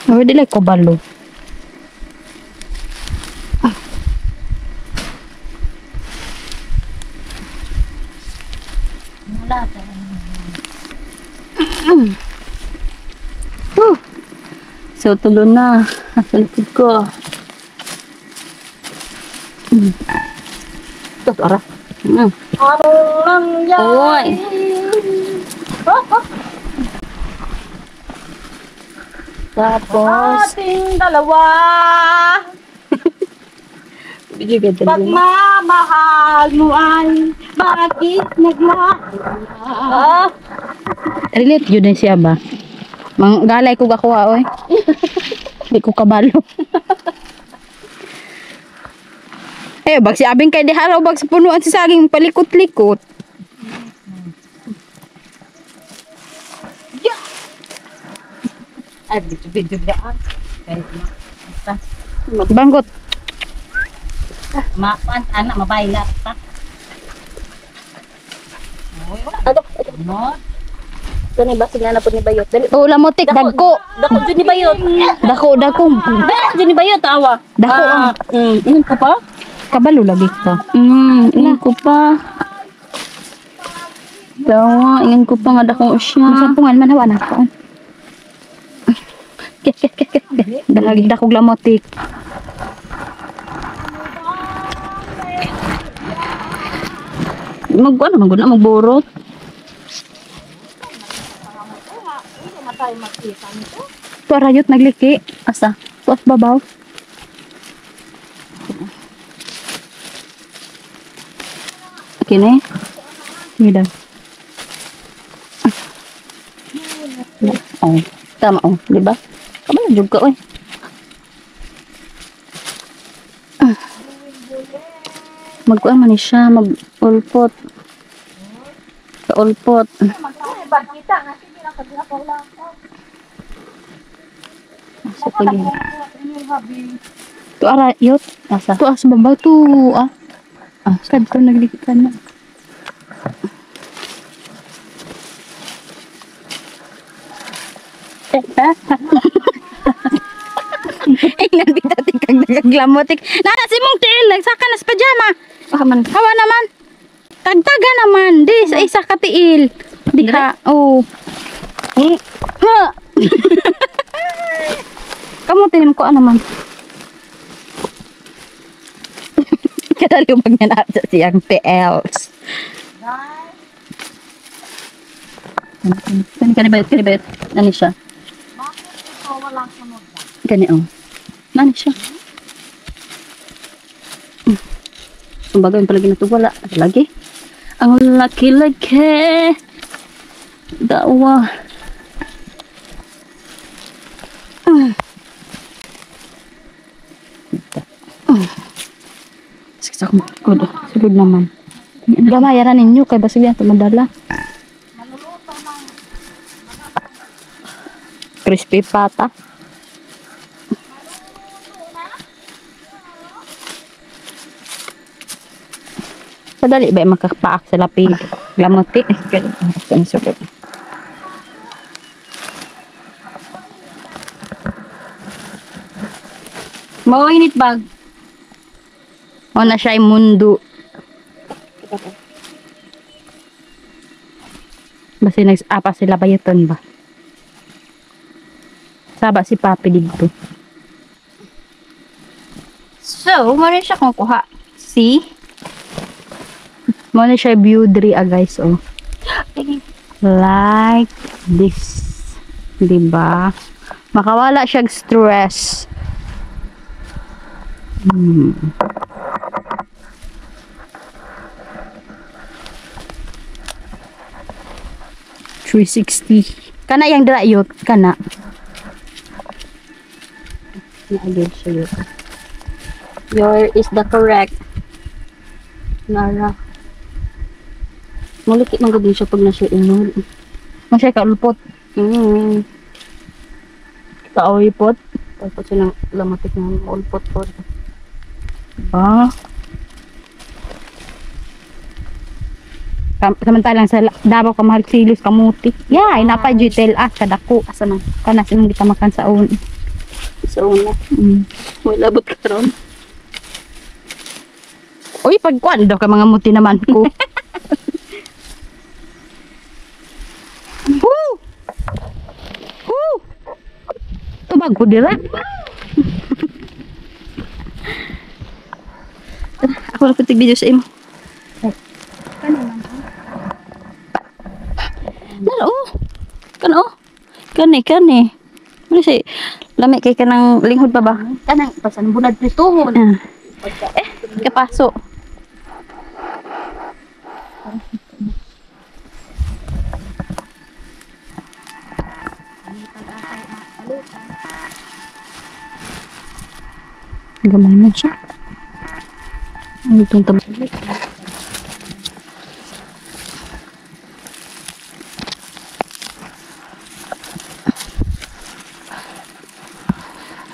I really like kobalo. Woo! So, tulo na. Sa likod ko. Ito, ara. Anong Oy! Tapos, Ating dalawa, pagmamahal mo ay bakit naglaho? Ah! Relate yun na siya ba? Manggalay ko gakuha oy. Di ko kabalo. Eh, bag si abing kay diharaw bag sa punuan si saging palikot-likot. Ay, video-video daan. Banggot. Mapan, anak, mabayla pa. Ato, No? kani ba sige na po ni Bayot. Dali. Oh, lamotik dagko. Dako jud ni Bayot. Dako dako. Dako jud ni Bayot awa. Dako ang Ingon ko pa? kabalo lagi ka. Ingon ko pa. Dawa, ingon ko pa nga dako siya. Masampungan man hawa na ko. Dahag dako lamotik. Mag ano man gud na magborot. Tuarayot nagliki. Asa? Tuas babaw. Kini? Sige daw. Oh, tama oh, di ba? Kabalo jud ka oy. Magkuan man ni siya, mag-ulpot. Kaulpot. Asa pa yun? Tuarayot. Asa? Tuas babaw tu ah. Ah, Kadto nagliki ka na. Ingnan bitaw tikag nagaglamotik. Nara si mong tiil nagsaka na sa pajama. Baka man. Hawa naman. Tagtaga naman. Di sa isa ka tiil. Di ka. Oh. Ha. Kamu tinim ko ano man. Kadali bag niya na sa siyang TLs. Kani kani bayot, kani bayot. Nani siya? Kani oh. Nani siya? Kumbaga yung palagi natugwala. Lagi. Ang laki-laki. Dawa. Saksak mo. Good. Sulod naman. Gamayaran ninyo kay basig yan tumadala. Crispy pata. Padali ba makapaak sa lapi? Lamuti. Ang sulod. Mawinit bag. O na siya ay mundo. Basta nag-apa sila bayaton ba? Saba si Papi dito. So, mo rin siya kung kuha. See? Mo na siya view diri ah, guys oh. Like this. 'Di ba? Makawala siya stress. $360. Kana yang dira yot, kana. Naagin siya yun. Your is the correct. Nara. Maliki man gud siya pag nasa inod. Mo siya kaulpot. Kaulpot. Ulpot siya ng lamatik ng ulpot po. Ah. Samantalang sa Davao ka mahal kilos kamuti. Yeah, inapa jitel ah kadako. Asa man? Kana sa imong gitamakan sa un. Sa una. Wala labot ka ron. Uy, pagkuan daw ka mga muti naman ko. Woo! Woo! Tubag ko dira. Ako na putig video sa imo. Nalo oh. Kan oh. Kani kani. Ano siya? Lami kay kanang linghod pa ba? Kanang pasan bunad prituhon. Ah. Eh, kapaso. Gamay man siya. Ano itong tab...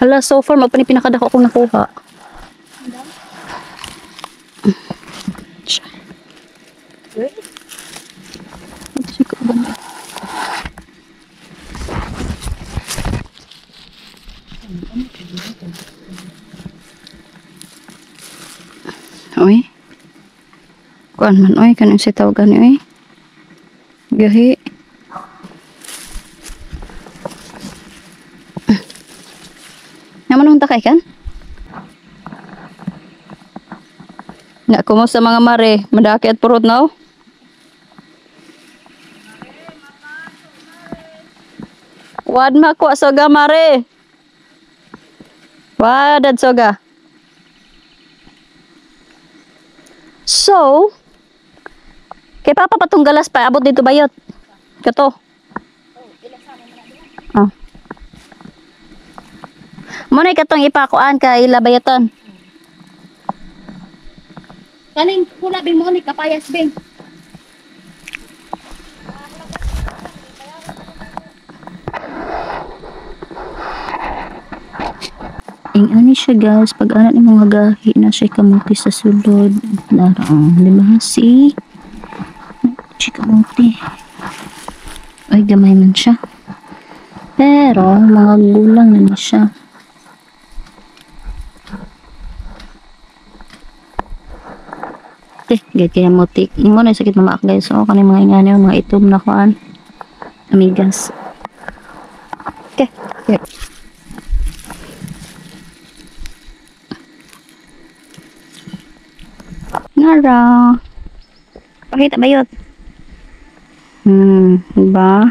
Hala, so far, mao pa ni pinakadako akong nakuha. Siya. Ito siya kauban. Uy. Kuan man oy, kanang sitaw gani oy. Gahi. Naman nung takay kan? Na, kumusta mga mare? Madaki at purot now? Wad makuha soga mare. Wad ad soga. So, kay Papa patunggalas pa abot dito bayot. Kato. Oh. Mo na katong ipakuan kay labayaton. Kaning pula bing mo ni kapayas bing. Ing ani siya guys, pag ana ni mga gahi na siya kamuti sa sulod. Naraang, di ba? See? Siya kamuti. Ay, gamay man siya. Pero, mga gulang na ni siya. Eh, gayud kaya muti. Mo na sakit mamaak guys. So, kaning mga ingani, mga itom na kuan. Amigas. Okay. Okay. Nara. Pakita ba yun? Diba?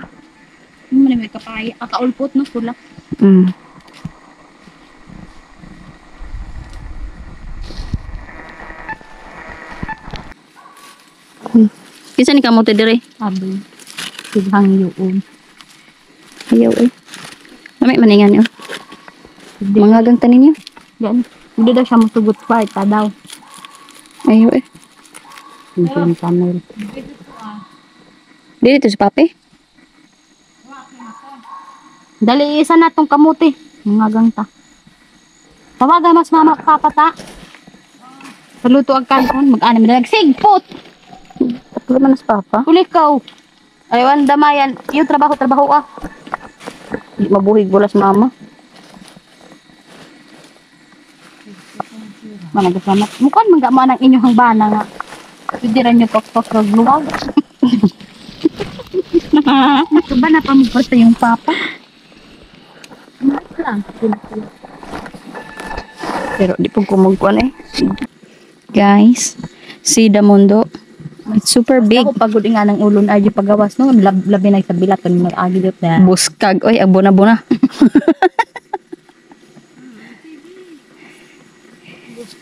Ano man may kapaya, kaulpot no pula. Kinsa ni kamote dire? Abi. Sighang yuon. Ayaw eh. Lami man ingan yo. Mga gang tanin niyo. Yan. Hindi daw siya mutugot pa, ita daw. Ayaw eh. Yung panel. Dito si Papi. Dali isa na tong kamuti. Mga gangta. Tawagan mas mama papa ta. Paluto ang kanon, mag-anim na nagsigpot. Tatlo man si Papa. Kulikaw. Ayaw damayan, yung trabaho trabaho ah. Di mabuhig wala si Mama. Managasamat. Mukhaan man ang inyong bana nga. Pwede rin nyo pakpak kag luwag. Ba na pamugpasta yung papa? Lang. Pero di po kumugkuan eh. Guys, see the mundo. It's super big. Ako pagod nga ng ulon ay pagawas no labi na sa bilaton mag-agi gyud na. Buskag. Oy, abona-bona.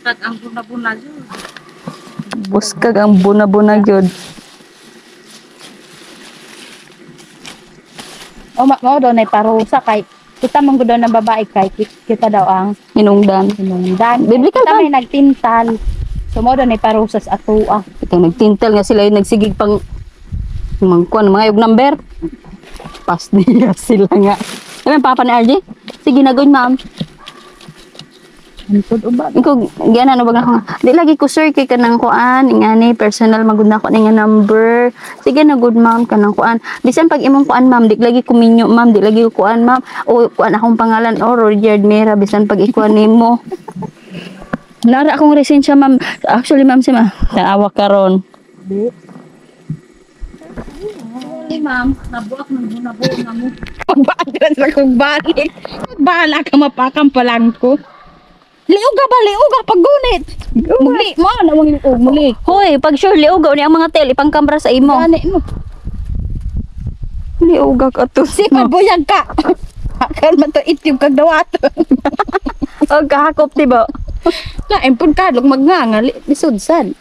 Buskag ang buna-buna jud. Buskag ang buna-buna gyud. O mao daw nay parusa kay kita man gud daw ng babae kay kita daw ang Hinungdan. hinungdan. Biblical Kita ba? may nagtintal. So mao daw nay parusa sa atoa. Itong nagtintal nga sila yung nagsigig pang mangkuan mga yug number. Pas niya sila nga. Ano ang papa ni RJ? Sige na gud ma'am. Antod uba. Ikaw giana no bag ako nga. Di lagi ko sir kay kanang kuan ingani personal magud na ako nga number. Sige na good ma'am kanang kuan. Bisan pag imong kuan ma'am di lagi ko minyo ma'am di lagi ko kuan ma'am o kuan akong pangalan o Roger Mera bisan pag ikuan nimo. Nara akong resensya ma'am. Actually ma'am si ma'am. Tanawa karon. Hey ma'am, nabuak ng buna-buna mo. Pagbaagran sa kong balik. Bahala ka mapakam palang ko. Liuga ba, liuga, paggunit. Muli, mo, nawang liug, muli. Hoy, pag sure liugaw ni ang mga tel ipangkamera sa imo. Gani mo. Liuga ka to. Sipad buyag ka. Akal man to ityog kag dawato. Og kahakop di ba? Na, empon ka, lug magngangali, lisudsan.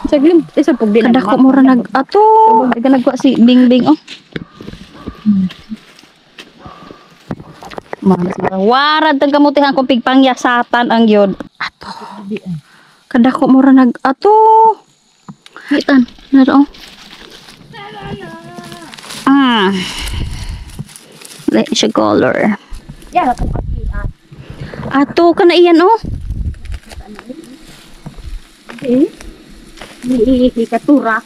Saglim, isa pag di na. Kadako mo ra nag ato. Nagwa si Bingbing oh. Warad ang kamutihan kung pigpangyasatan ang yun. Ato. Kadako mo ra nag ato. Itan, naro. Ah. Let siya color. Ato kana iyan oh. Katura.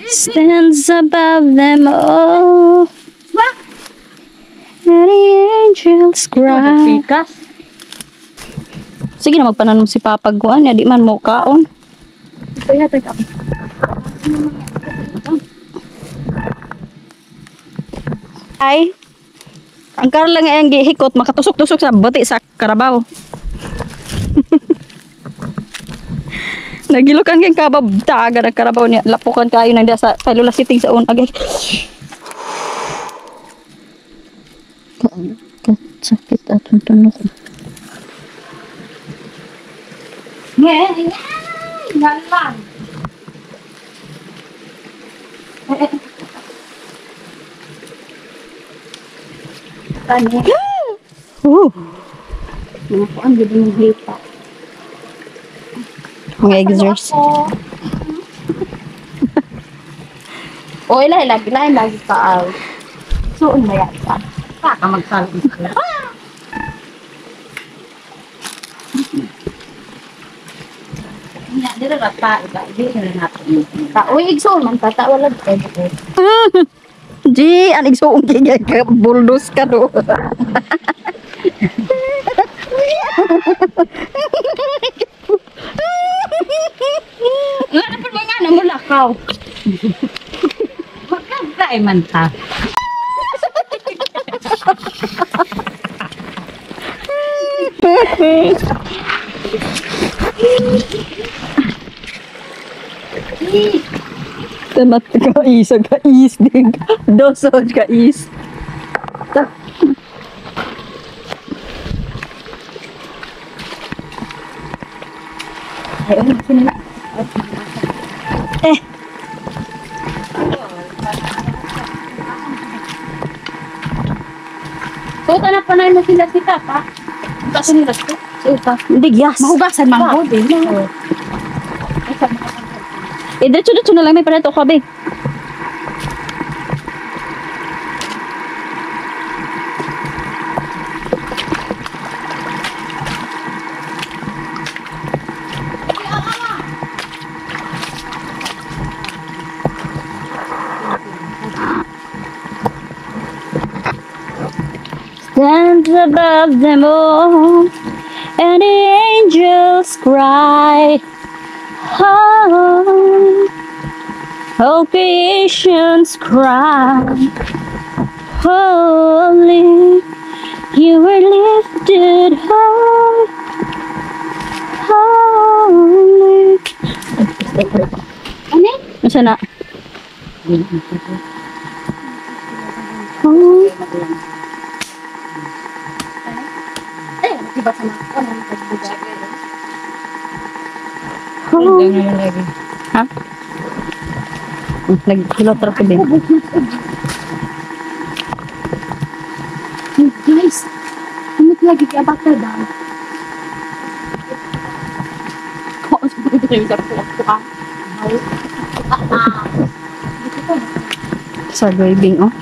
Stands above them all. And the angels cry. Sige na magpananom si Papa Guan, ya di man mo kaon. Ay, ang karon lang ay ang gihikot, makatusok-tusok sa buti sa karabaw. Nagilukan kay kabab, taga ng karabaw niya. Lapukan kayo nang sa palula sitting sa agay. Sakit atong tunok. Ngalan. Mga kuan gid yung hita. Mga exercise. Oy, lahi lagi lahi lagi ka. Suon na yan ka. Ka magsalig. Nya dire ra pa iba di na nato. Ka oy igsoon man tata wala ko. Ji, ang igsuong kay ka buldos ka do. Nga na pa nga na mo lakaw. Magkagkae man ta. Tamat ka is, ka is ding. Dosod ka is. Eh. Puta na panay na sila si Papa. Hugasan nila si Upa. Hindi gas. Mahugasan man ko din. Eh, diretso-diretso na lang may pareto ka, be. Stands above them all, and the angels cry, oh, all creations cry, holy, you were lifted high, holy. Ano? Masa na? Oh. Eh, diba sa mga ano pagbuga. Oh. Ha? Naghilot ra ko din. Guys, kumit lagi kay bata daw. Ko sa ko. Sa driving, oh.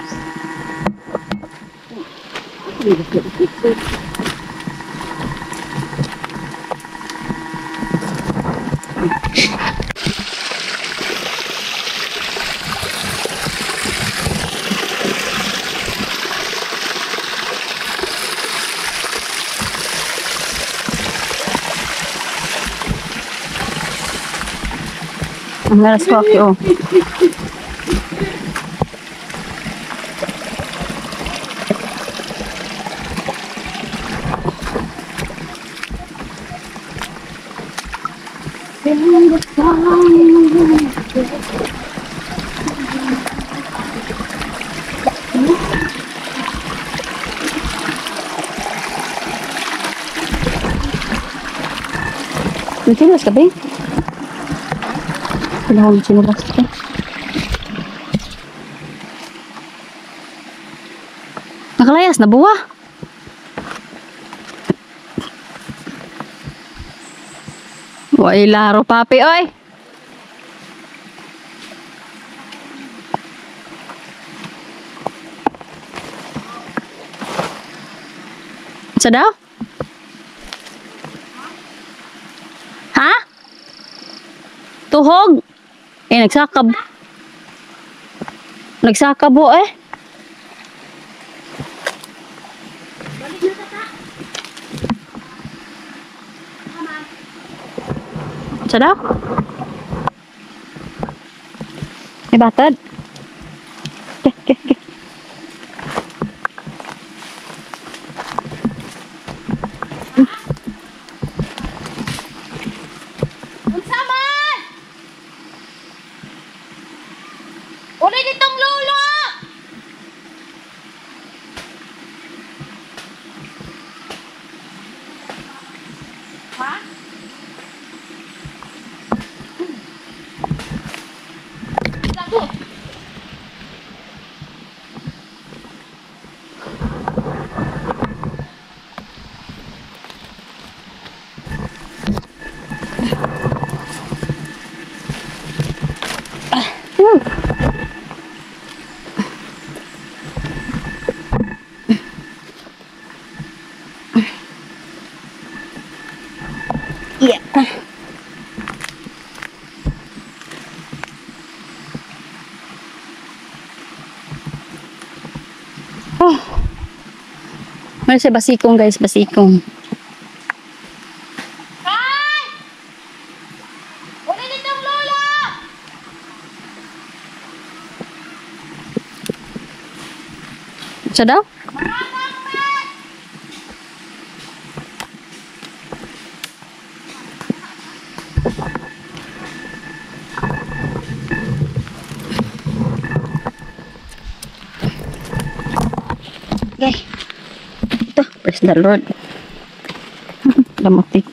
Ang naras ko, oh. May chinelas ka, babe? Wala akong chinelas ka. Nakalayas na buwa. Way laro papi oy. Sa daw? Ha? Tuhog? Eh, nagsakab. Nagsakab ho eh. Sa daw? May batad. Okay, okay, okay. Unsa man? Uli ditong lulo! Ha? Sago. Yeah. Oh. Meron siya basikong guys, basikong. Kay! Uli ditong lulo! Siya daw? Okay. Ito, praise the Lord. Lamutik.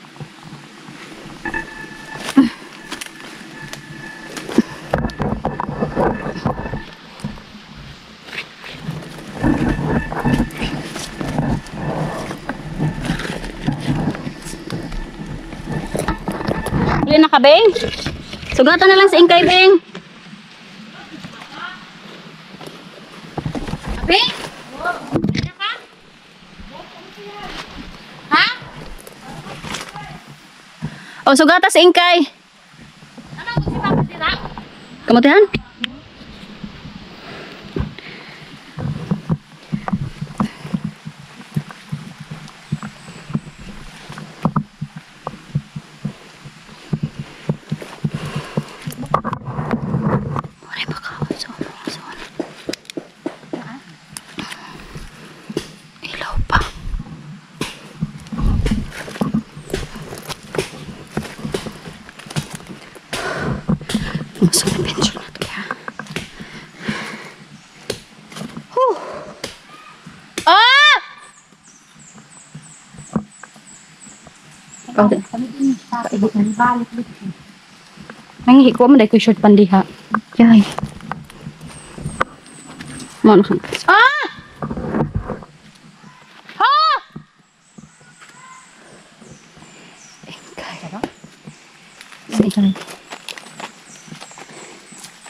Bili na ka, Beng? Sugatan na lang sa ingkay, Beng. Beng? Ha? O, sugata sa ingkay. Ano kung si Papa dira? Kamutihan? Wala pa ka. So, so, ilaw pa. Gusto na pension na kaya. Huh. Ah! Oh. Nangihi ko man dai ko short pandiha. Yay. Mo na ka. Ah! Ha! Sige.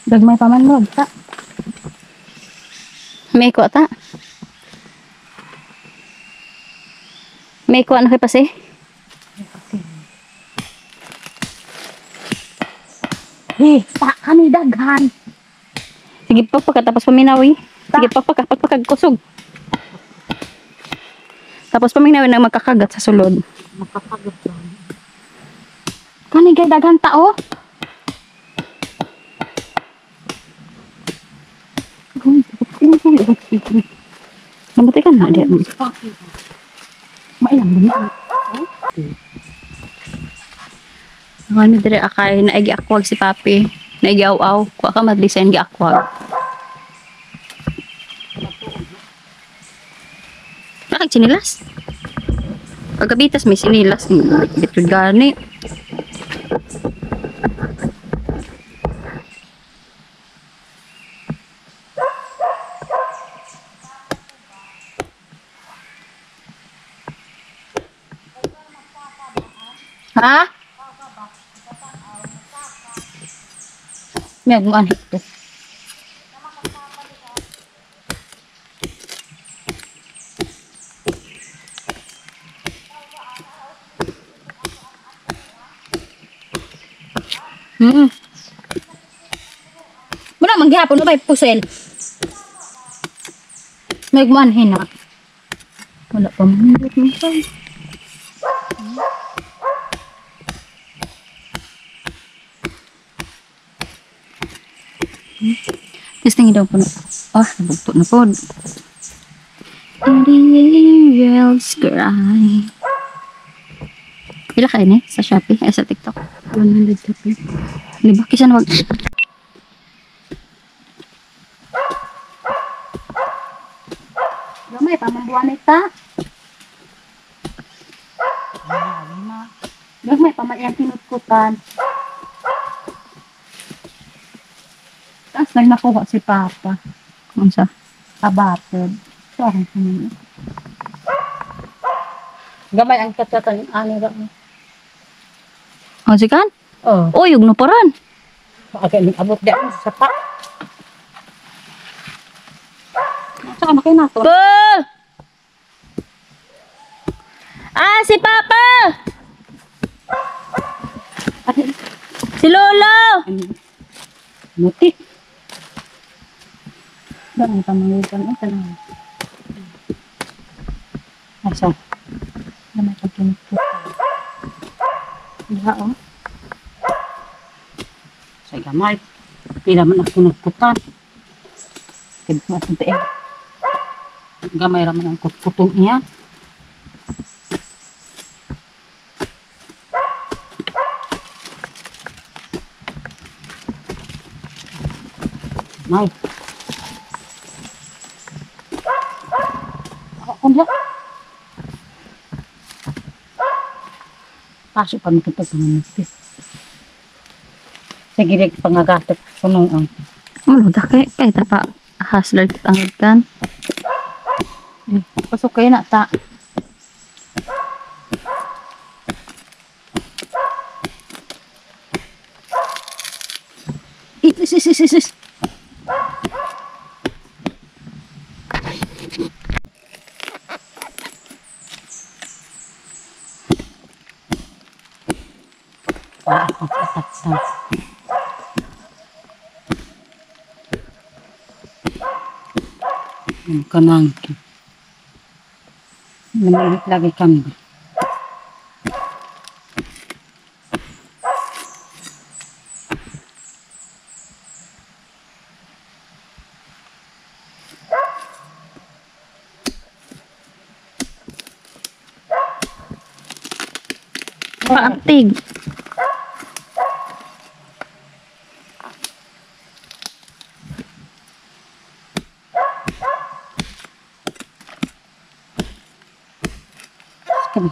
Gagmay pa man mo, ta. May ko ta. May ko ano kay pasi? Eh, ta kani daghan. Sige pa pagkatapos paminawi. Sige pa pagkagkusog. Tapos paminawi nang magkakagat sa sulod. Makakagat lang. Kani gay daghan tao. Namatay ka na, di. Mailang din. Ano dire akay naigi akwag si papi. Naigi aw-aw. Kuha ka madlisan gi akwag. Bakit sinilas? Pagkabitas may sinilas. Bitud gani. Ha? May agmuan ito. Muna manggihapon na ba pusel? May agmuan hina. Wala pa man mo pa. Testing daw po na. Ah, nabugto na po. The angels cry. Pila kayo ni? Sa Shopee? Ay, sa TikTok? 130. Di ba? Kisa na wag. Gamay, pamambuan ita. Gamay, pamayang pinutkutan. Tapos nagnakuha si Papa. Unsa? Abatid. Sorry. Gamay ang katatan ani ra. Oh, sikan? Oh. Oh, yug no paran. Aga ning abot di ako sa pa. Saan na kayo nato? Pa! Ah, si Papa! Si Lolo! Muti. Gamay pamangutan ay tanong. Asa? Gamay pag pinutkutan. Diha oh. Sa gamay. Pila man ako nagkutan. Kaya mas tiil. Gamay ra man ang kutkuton niya. May. Ako kung Pasok pa makita sa mga. Sige, rin pangagatak punong ang. Ano, kay kay tapa hustler ang kan. Pasok kayo na ta. Is, is, is, is, is. Kanang Namalit lagi kami. Paantig. Kami.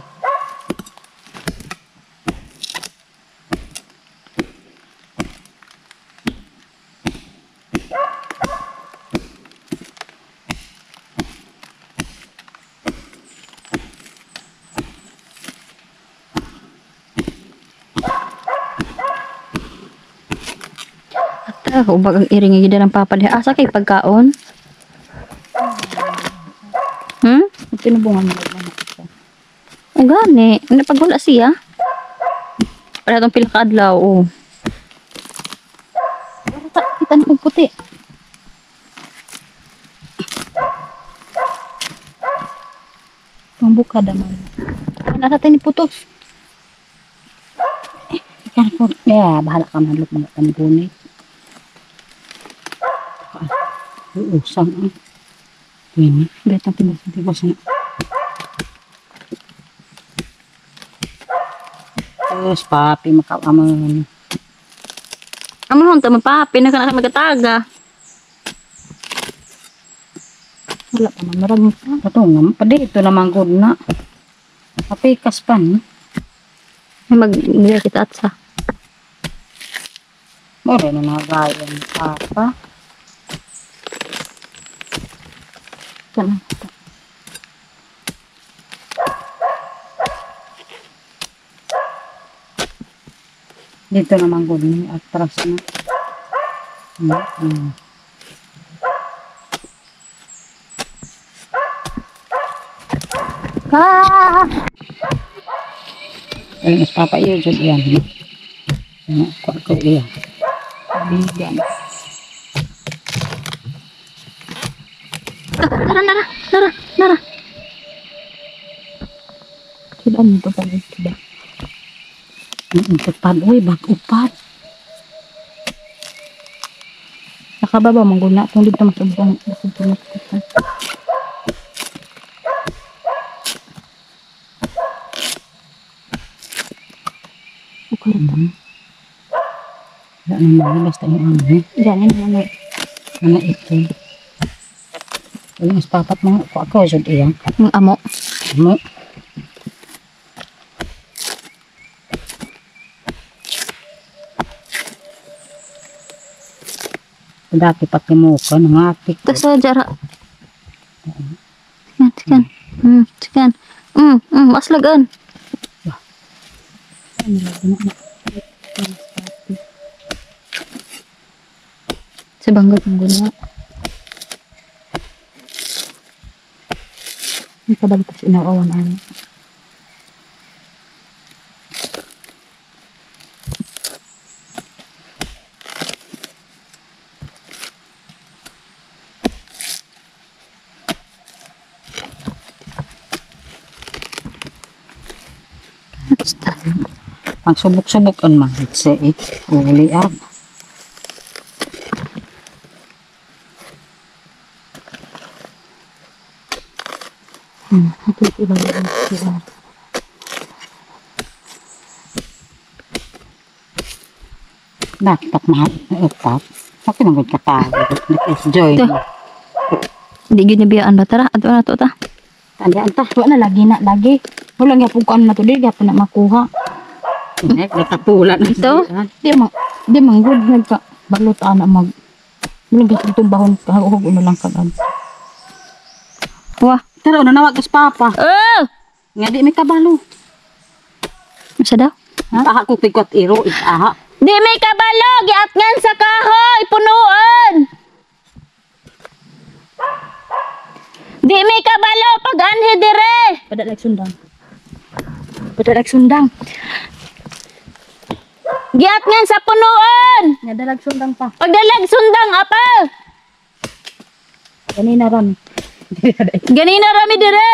Ata, ubag ang iring nga ng papa diha. Asa kay pagkaon? Tinubungan mo lang ako. O gani, napagwala siya. Para itong pila ka adlaw, oh. Kita na kong puti. Ang buka daman. Ano natin ni putos? Eh, bahala ka man mga tambunit. Uusang ang. Pwede. Betang timbos. Timbos na. Tapos, papi, makaaman. Amo hon tama papi, naka na magataga. Wala pa man, marag mo pa. Ito nga, pa dito naman good na. Papikas pa, no? Mag kita at sa. Mura na nagaya ni Papa. Kana. Dito naman ko ni atras na. Ah! Ay, mas papa iyo dyan iyan. Ano, ko iya. Bigan. Tara, nara, nara, nara. Sila nito pa rin sila. Upad, uy, bag upad. Nakababa, mangguna. Kung dito masubong, masubong. Okay. Wala naman, basta yung ano eh. Diyan, ano naman. Ano ito? Uy, mas papat mga ko ako, sud iya. Ang amo. Mo. Dati pati mo ko, nangapik. Tapos sa jara. Sikan, sikan. Sikan. Maslagan. Sa banggot ng guna. Ang kabalik sa inaawan ano. Ang subok-subok ang mga itse eh. Uli ah. Ito iba yung QR. Dapat mahal na upat. Bakit magod ka pa? Joy. Hindi gyud nabiyaan ba? Tara, ato na to ta. Tandaan ta. Wala na lagi na lagi. Wala nga po kuan na to di gyapon na makuha. Nagkatapula na Ito? Di man good nagka balot ana mag. Wala gyud itong bahon kahog na lang kagad. Wah. Tara, una nawag kas papa. Oh! Nga di may kabalo. Masa daw? Aha ko tigwat iro, aha. Di may kabalo, giatngan sa kahoy, punuan. Di may kabalo, pag-anhi dire. Padalag sundang. Padalag sundang. Giatngan sa punuan. Nga dalag sundang pa. Pagdalag sundang, apa. Ganina ram. Ganina rami dire.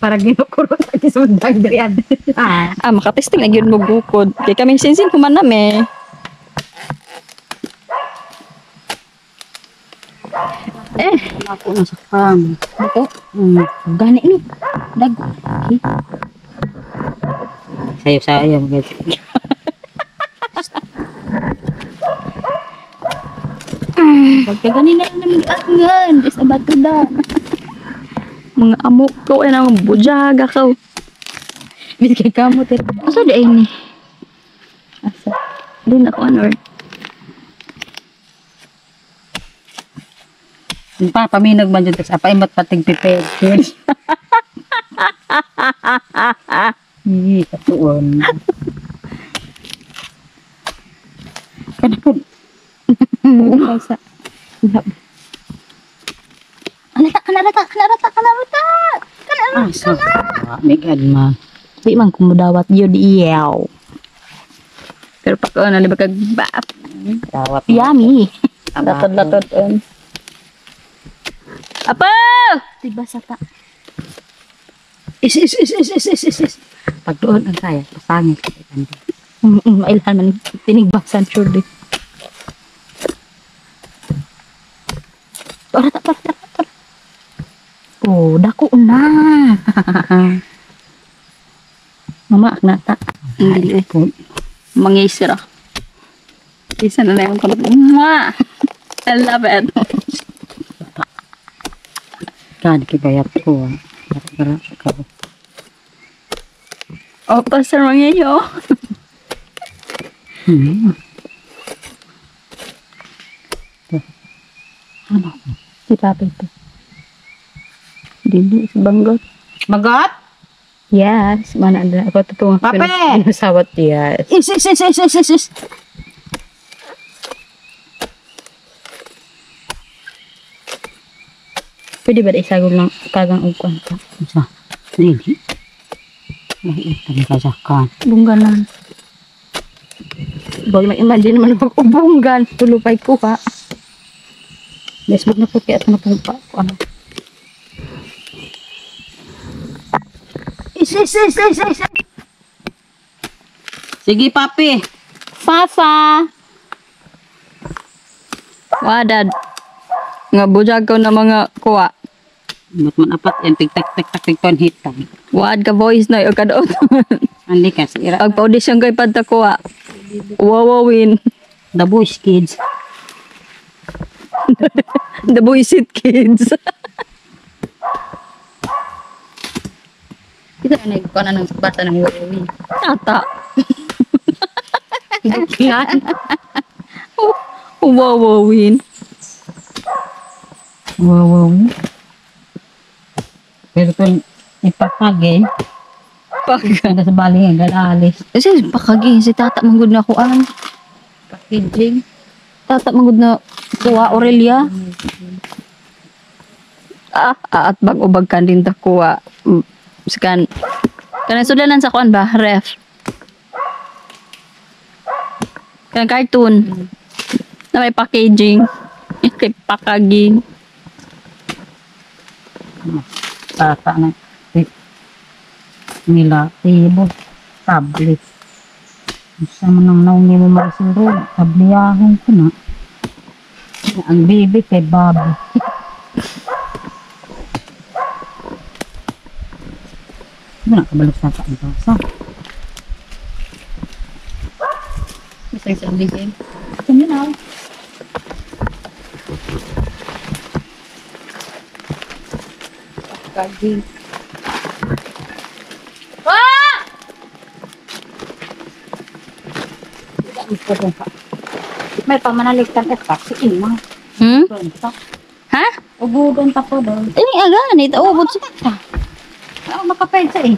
Para ginukuro sa kisundang dirian. Ah. Ah, makatesting na gyud mo bukod. Kay kaming sinsin human nami. Eh, Ako na sa kam. Ako? Gani no. Dag. Okay. Sayo-sayo guys. Pagka ganina namin giatngan, is abatuda. mga amok ko ay nang bujaga ka. Bisky kamot eh. Asa di ay ni? Asa? Di na ko ano. Pa, paminog man dyan. Tapos apaimat pating piped. Ih, katuon. Kanapon. Sa. Kanarata, kanarata, kanarata, kanarata. Ah, so. May God ma. Di man kumudawat yun iyaw. Pero pag ano, di ba kag bap? Dawat. Yummy. Latod-latod. Apa! Diba sa ta? Is, is, is, is, is, is, is, is. Pag doon ang kaya, pasangit. Mailhan man tinigbasan sure di. Tara, tara, tara, tara. Oh, dako na. Mama, aknata. Hindi eh. Mangisira. Isa na lang yung kulot. Mwah! I love it. Kan, kibayat ko. Tara, tara. Oh, pasar mangiyo. Ano? Si Papa ito. Dili, si Banggot. Magot? Yes, mana na ako totoo. Pape! Pinusawat, yes. Is, is, is, is, is, is, is. Pwede ba isagol lang kagang ugkuan ka? Isa. Dili. Nahiita ni kasakan. Bungganan. Bag na imagine man pag ubunggan. Tulupay ko pa. Nesbog na po kaya ito na pong pa. Ano? Is, is, is, is, is. Sige, papi. Fafa! Wadad. Nga bujag ko na mga kuwa. Ba't man apat yan, tig tak tak tak tig ton hitang. Wad ka voice na o kadoot. Andi ka si ira. Pag audition kay padta kuwa. Wawawin. The Boys Kids. The Boys It Kids. Ito na nagkuha na ng bata ng wawawin. Tata. Buklan. Wawawin. Wow, wow. Pero kung ipakage, Pag. sa bali ang galalis. Kasi pakagi si tata manggod na kuan. Packaging. Tata manggod na kuwa Aurelia. Ah, at bag ubag kan din ta kuwa. Sikan. Kanang sudlanan sa kuan ba? Ref. Kanang cartoon. Na may packaging. Kay pakaging. Tata na nila tibo tablet. Sa manang naungi mo marising ro, tabliyahon ko na. Ang bibi kay Bobby. Ano na kabalok sa ang basa? Bisag sa ligin. Ano na? Packaging. May pamanaligtan at taxi ima. Hmm? Ha? Ubudon pa po doon. Ini aga ni ta ubod sa Ako makapensa eh.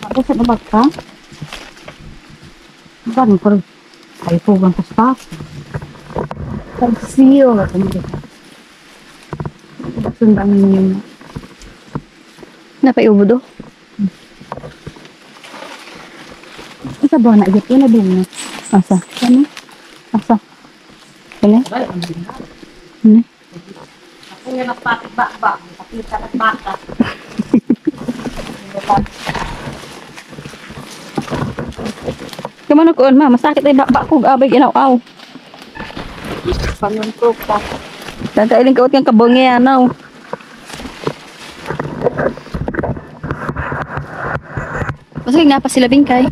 Ako sa babag ka? Ganun ko rin. Ay po bang kasta? Pagsiyo. Sundan ninyo. Napaiubod oh. Isa ba na igit na din? Asa? Ano? Asa? Ano? Ano? Ako yung nagpapibaba. Pakita at baka. Kamano ko ma, masakit ay baba ko abay ginaw-aw. Panuntok pa. Kakailing kaot kang kabongi anaw. Basta nga pa sila bingkay.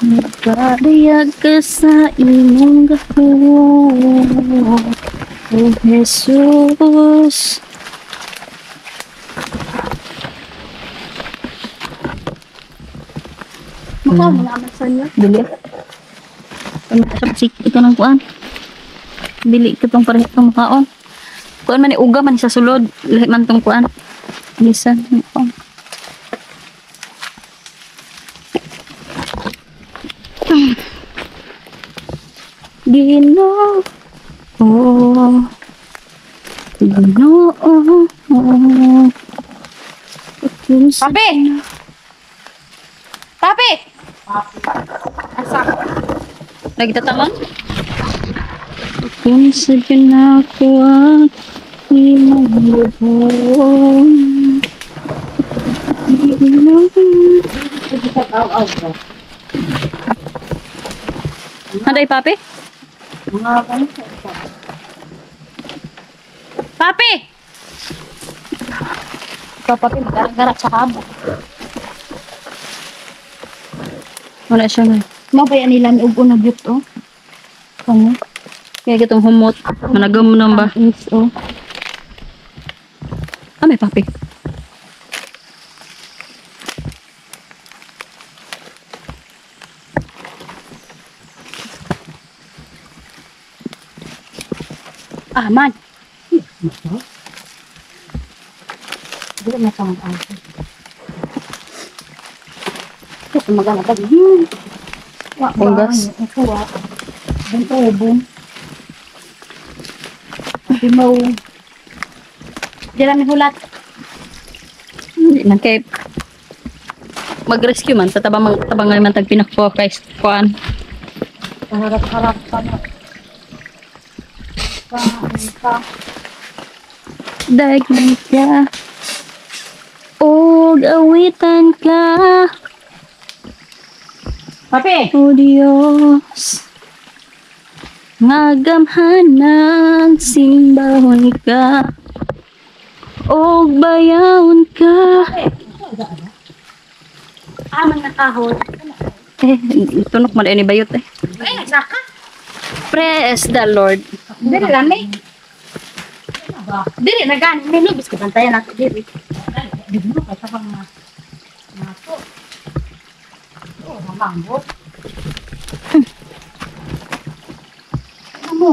Nagpadayag ka sa imong gahom, O Jesus. Mukha mo naman sa inyo. Dili. Ano sa sik ito ng kuan. Dili ka tong pareho tong mukhaon. Kuan man ni uga man ni sa sulod, lahi man tong kuan. Bisan kuan. Ginoo. Ginoo. Papi! Papi! Nagtatamon? Kung sa ginagawa ni mong lubong. Handay, papi? Papi! Ikaw, papi, mag-arang-garak sa kabo. Wala siya nga. Mo ba yan nila ni Ugo na gyud oh? Ano? Kaya kitong humot. Managam mo ba? Is oh. Ah, may papi. Ah, man. Dili na sa mag-agi. Ito magana tag. Wa Unggas. Kuha. Bung Di mo. Di lang hulat. Hindi man kay mag-rescue man sa tabang tabangay man tag pinakpo kay kuan. Harap-harap pa na. Pa, Dagmit ka. Og awitan ka. Papi! O Diyos, ngagamhanan simbahon ka og bayawon ka. Aman na kahon. Eh, tunok man ni bayot eh. Ay, saka. Praise the Lord. Dili lang ni. Dili na gani ni lubis ko bantayan nato dili. Dili mo kay tabang na. Nato. Oh, mamanggo. Ano mo?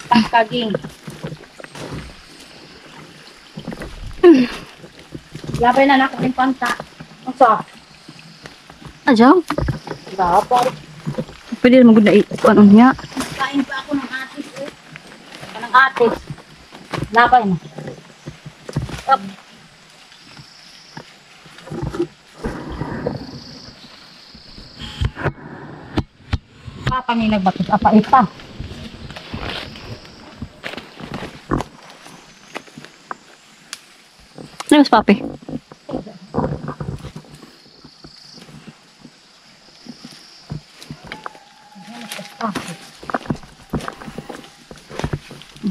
Pagkaging. Labay na nako ning panta. Unsa? Ajaw, Dapat. pwede naman gud na i-kuan niya. Kain pa ako ng atis eh. Ng atis. Labay na. Up. Papa ni nagbatos apa ipa. Ano mas papi?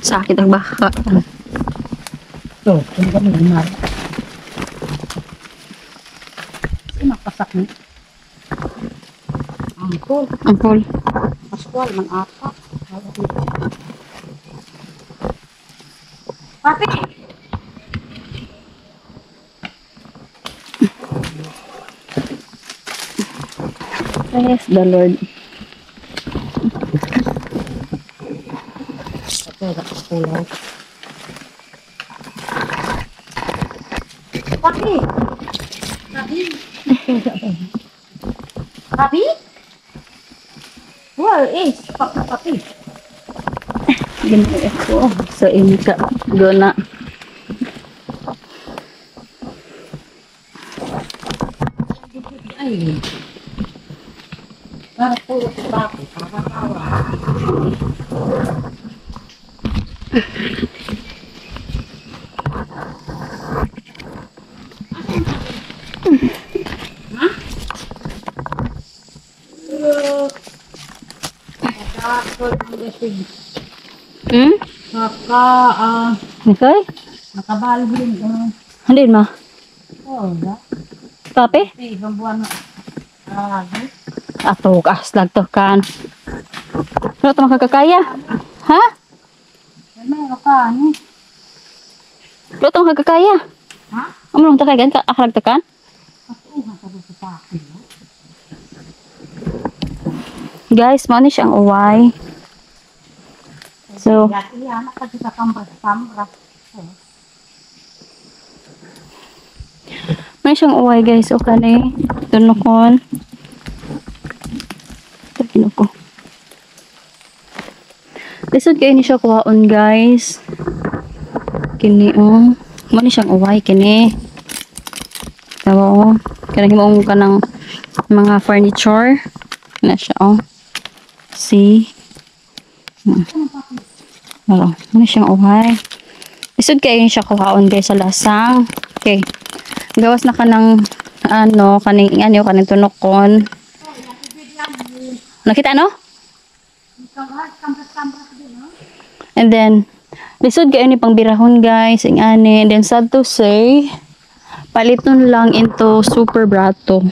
Sakit ang baka. Ito, kung kami lumar. Sino pasak ni? Angkol. Angkol. Pascual man apa. Papi! Praise the Lord. Papi! Papi! Papi? Where is Papi? Papi? Ganun ako. So, ini ka. Gona. Ay. Para puro si Papi. Para Hmm? Naka, Okay? nakabalhin. Hindi ma. Oh, da. Papi? Eh, ibang buwan na. Ah, Ato, aslag to kan. Ano ito makakakaya? Ha? ano ka, ano? Ano ito makakakaya? Ha? Amo lang takay gan ka aklag to kan? Patuhan ka sa papi, no? Guys, mao ni siyang uway. So, Iya, anak ka sa kambra-kambra. mao ni siyang uway guys. Okay ni. Tunokon. Ito ko. Lisod kayo ni siya kuhaon guys. Kini oh. Mao ni siyang uway kini. Tawa oh. Kanang himuong kanang mga furniture. Na siya oh. See? Ano, ano siyang uhay. Lisod kayo ni siya kuhaon guys sa lasang. Okay. Gawas na ka ng ano, kaning ano, kaning tunokon. Nakita no? And then, lisod kayo ni pangbirahon guys, ing ani. And then sad to say, paliton lang into super brato.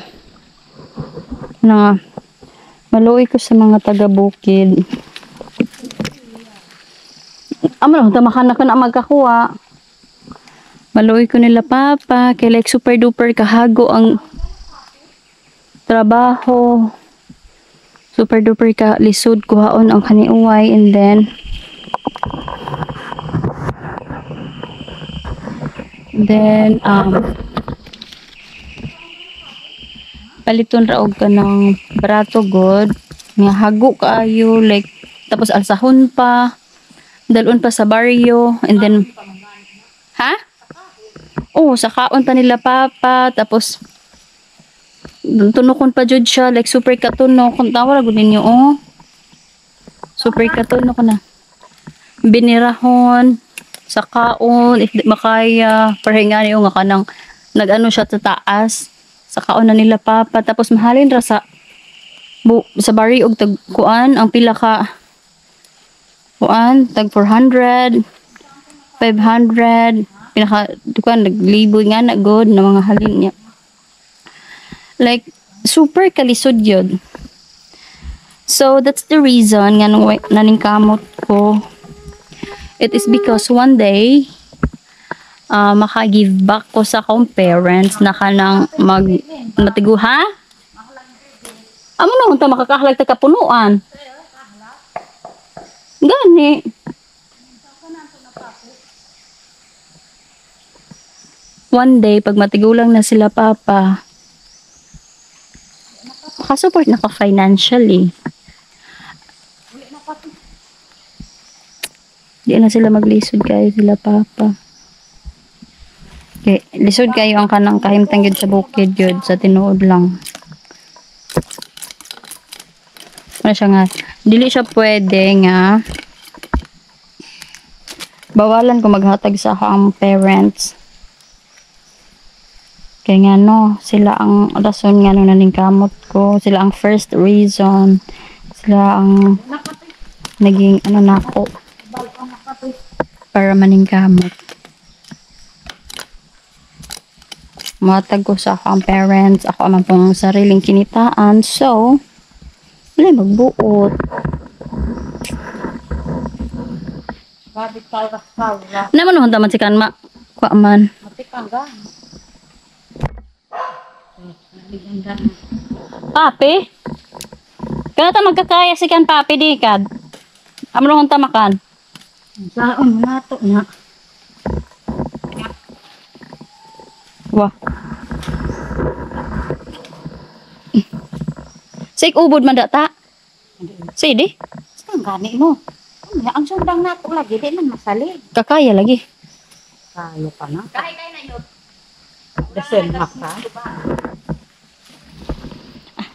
Na maluoy ko sa mga taga-bukid. Amo lang, tamakan na ko na magkakuha. Maluoy ko nila papa, kay like super duper kahago ang trabaho. Super duper ka lisod kuhaon ang kaniuway, and then Then paliton ra og kanang barato god nga hago kaayo, like tapos alsahon pa, dalon pa sa baryo, and then ha? Oh, sa kaon pa nila papa, tapos tunokon pa jud siya, like super katunok kung tawa ra gud ninyo, oh. Super katunok na. Binirahon sa kaon if di makaya, parhinga niyo nga kanang nag-ano siya sa taas sa kaon na nila papa, tapos mahalin ra sa sa barrio og tag kuan ang pila ka kuan tag 400 500 pinaka kuan nagliboy nga na good na mga halin niya, like super kalisod yun. So that's the reason nga nung naningkamot ko. It is because one day maka-give back ko sa akong parents na kanang mag matigo, ha? Amo na unta makakahlag ta kapunuan. Gani. One day pag matigulang na sila papa, makasupport na ka financially. Di na sila maglisod kayo sila papa. Okay, lisod kayo ang kanang kahimtang yun sa bukid yun, sa tinuod lang. Wala siya nga, dili siya pwede nga bawalan ko maghatag sa akong parents. Kaya nga no, sila ang rason nga no naningkamot ko, sila ang first reason, sila ang naging ano nako para maningkamot. Matag ko sa akong parents, ako man pong sariling kinitaan, so wala magbuot. Naman naman taman si Kanma. Kwa man. Papi? Kaya ta magkakaya si kan papi di kad. Amo nung tamakan. Saon nato na. Wah. Sik ubod man data. Sige. Saan gani mo? Ang sundang nato lagi di man masalig. Kakaya lagi. Kaya pa na. Kaya kaya na yun. Desen maka.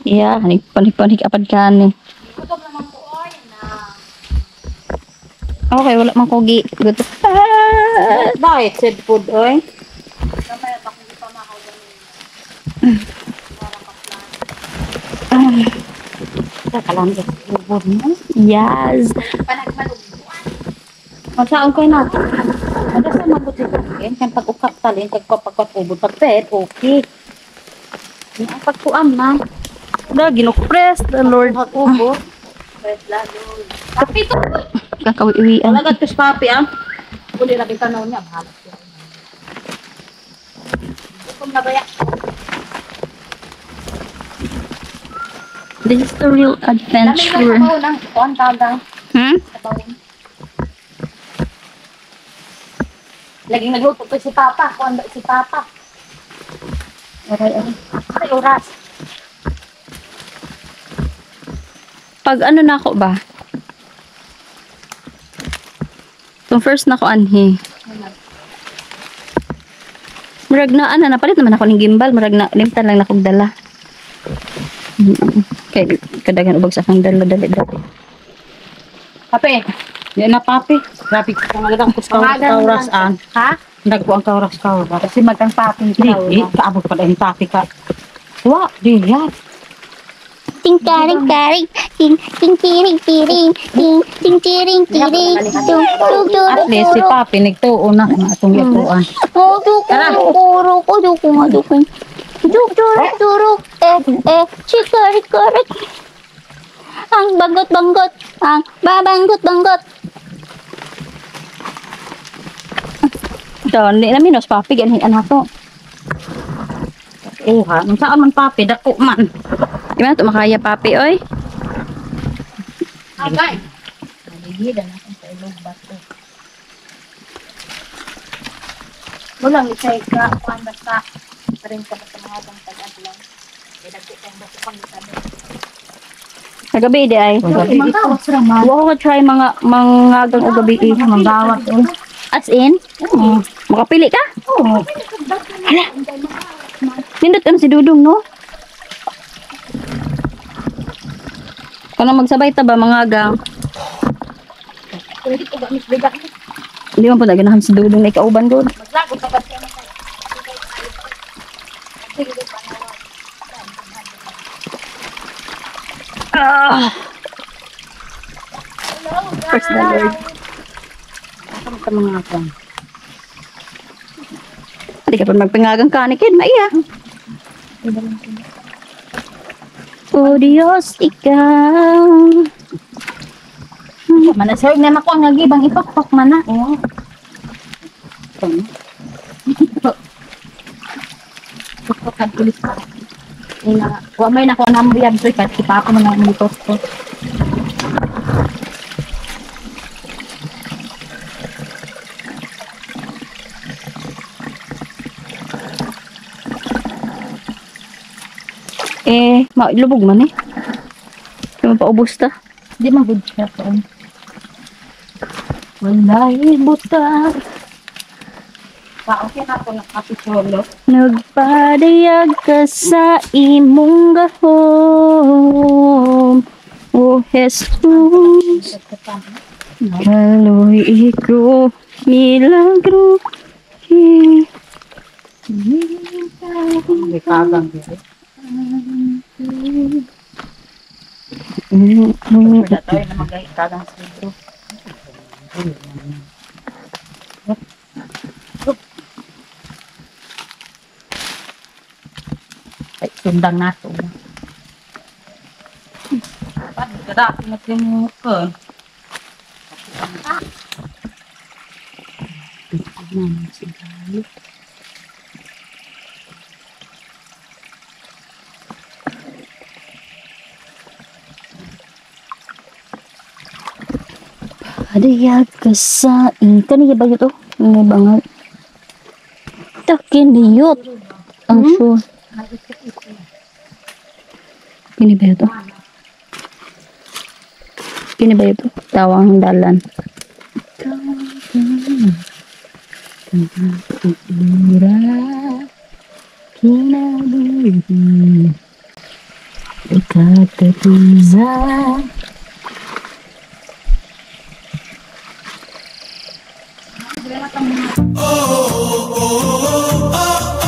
Yeah, panik-panik apad kani. Gutom naman ko oy na. Okay, wala man kogi. Gutom. Ah! Diet said food oy. Gamay pa kung ipamahaw gani. Kalang ubod mo. Yes. Panagmalugbuan. Magsaon koy na. Ada sa mabuti ko. Kan pag-ukap talin kag pagkat ubod pagpet, okay. Ni ang pagkuam na. Da ginokpress the Lord. Pag-ubod. Kapi to. Kakawiwian. Wala tus papi ah. Uli ra bitanaw niya bahala siya. Gutom na baya. This is the real Dami lang adventure. sabaw ng kuan tawag Hmm? sabaw. Laging nagluto ko si Papa, kuan ba si Papa. Aray, aray. Ay oras. Pag ano na ako ba? Itong first na ko anhi. Murag na ana napalit naman ako ng gimbal, murag na limtan lang na kog dala. Kay kadagan ubag sa akong dala dali dali. Papi. Di na papi. Grabe ko nga lang kus kauras an. Ha? Nagko ang kauras kauras. Kasi magkang papi Di, di kaabot pa dahil papi ka. Wa, di ya. Ting karing karing ting ting tiring tiring ting ting tiring tiring tung tung tung. At least si papi nagtuo na na atong ituan. Oh, dukung, ko dukung, dukung. Duk, duruk, duruk, eh, eh, chikarik, karik. Ang banggot, banggot, ang babanggot, banggot. Ito, hindi na minus papi ganhin anak ko. Uha, saan man papi dako man. Di man to makaya papi oy. Agay. Walang isay ka, kuan basta pa rin ka sa mga bang tag-adlaw. Kaya nagkita yung basta pang isabi. Kagabi di ay. Manggawat sila man. Wa ko ka try mga mangagang og gabi eh. Manggawat eh. As in? Oo. Makapili ka? Oo. Hala. Nindot ka na si Dudong, no? Kanang magsabay ta ba mangagang? Hindi ko gamit bigat. Hindi man po na ganahan si Dudong na ikauban gud. Maglago pa ba siya? Ah. Praise the Lord. Sa mga kang. Hindi ka pa magpangagang kanikid, maiya. O Diyos, ikaw. Manasayog na ako ang nagibang ipakpak man na. Oo. Pakpakan ulit pa. Ina, wa may nako na mo yan soy kahit ipa ako man ang litos ko. Eh, mailubog man eh. Kaya mapaubos ta. Di man good siya to. Walay buta. Pa okay na ako nakapi solo. Nagpadayag ka sa imong gahom. O Jesus, kaloy ko, milagro. May kagang dito. Wala tayo na magkagang siguro. Ay, sundang nato. Pagkada, natin ko. Padayag ka sa kaniya ba yun to? May bangal. Takiniyot. Ang sure. Kini ba ito? Kini ba ito? Tawang dalan. Kinabuhi. Ikatatuza. Oh, oh, oh, oh.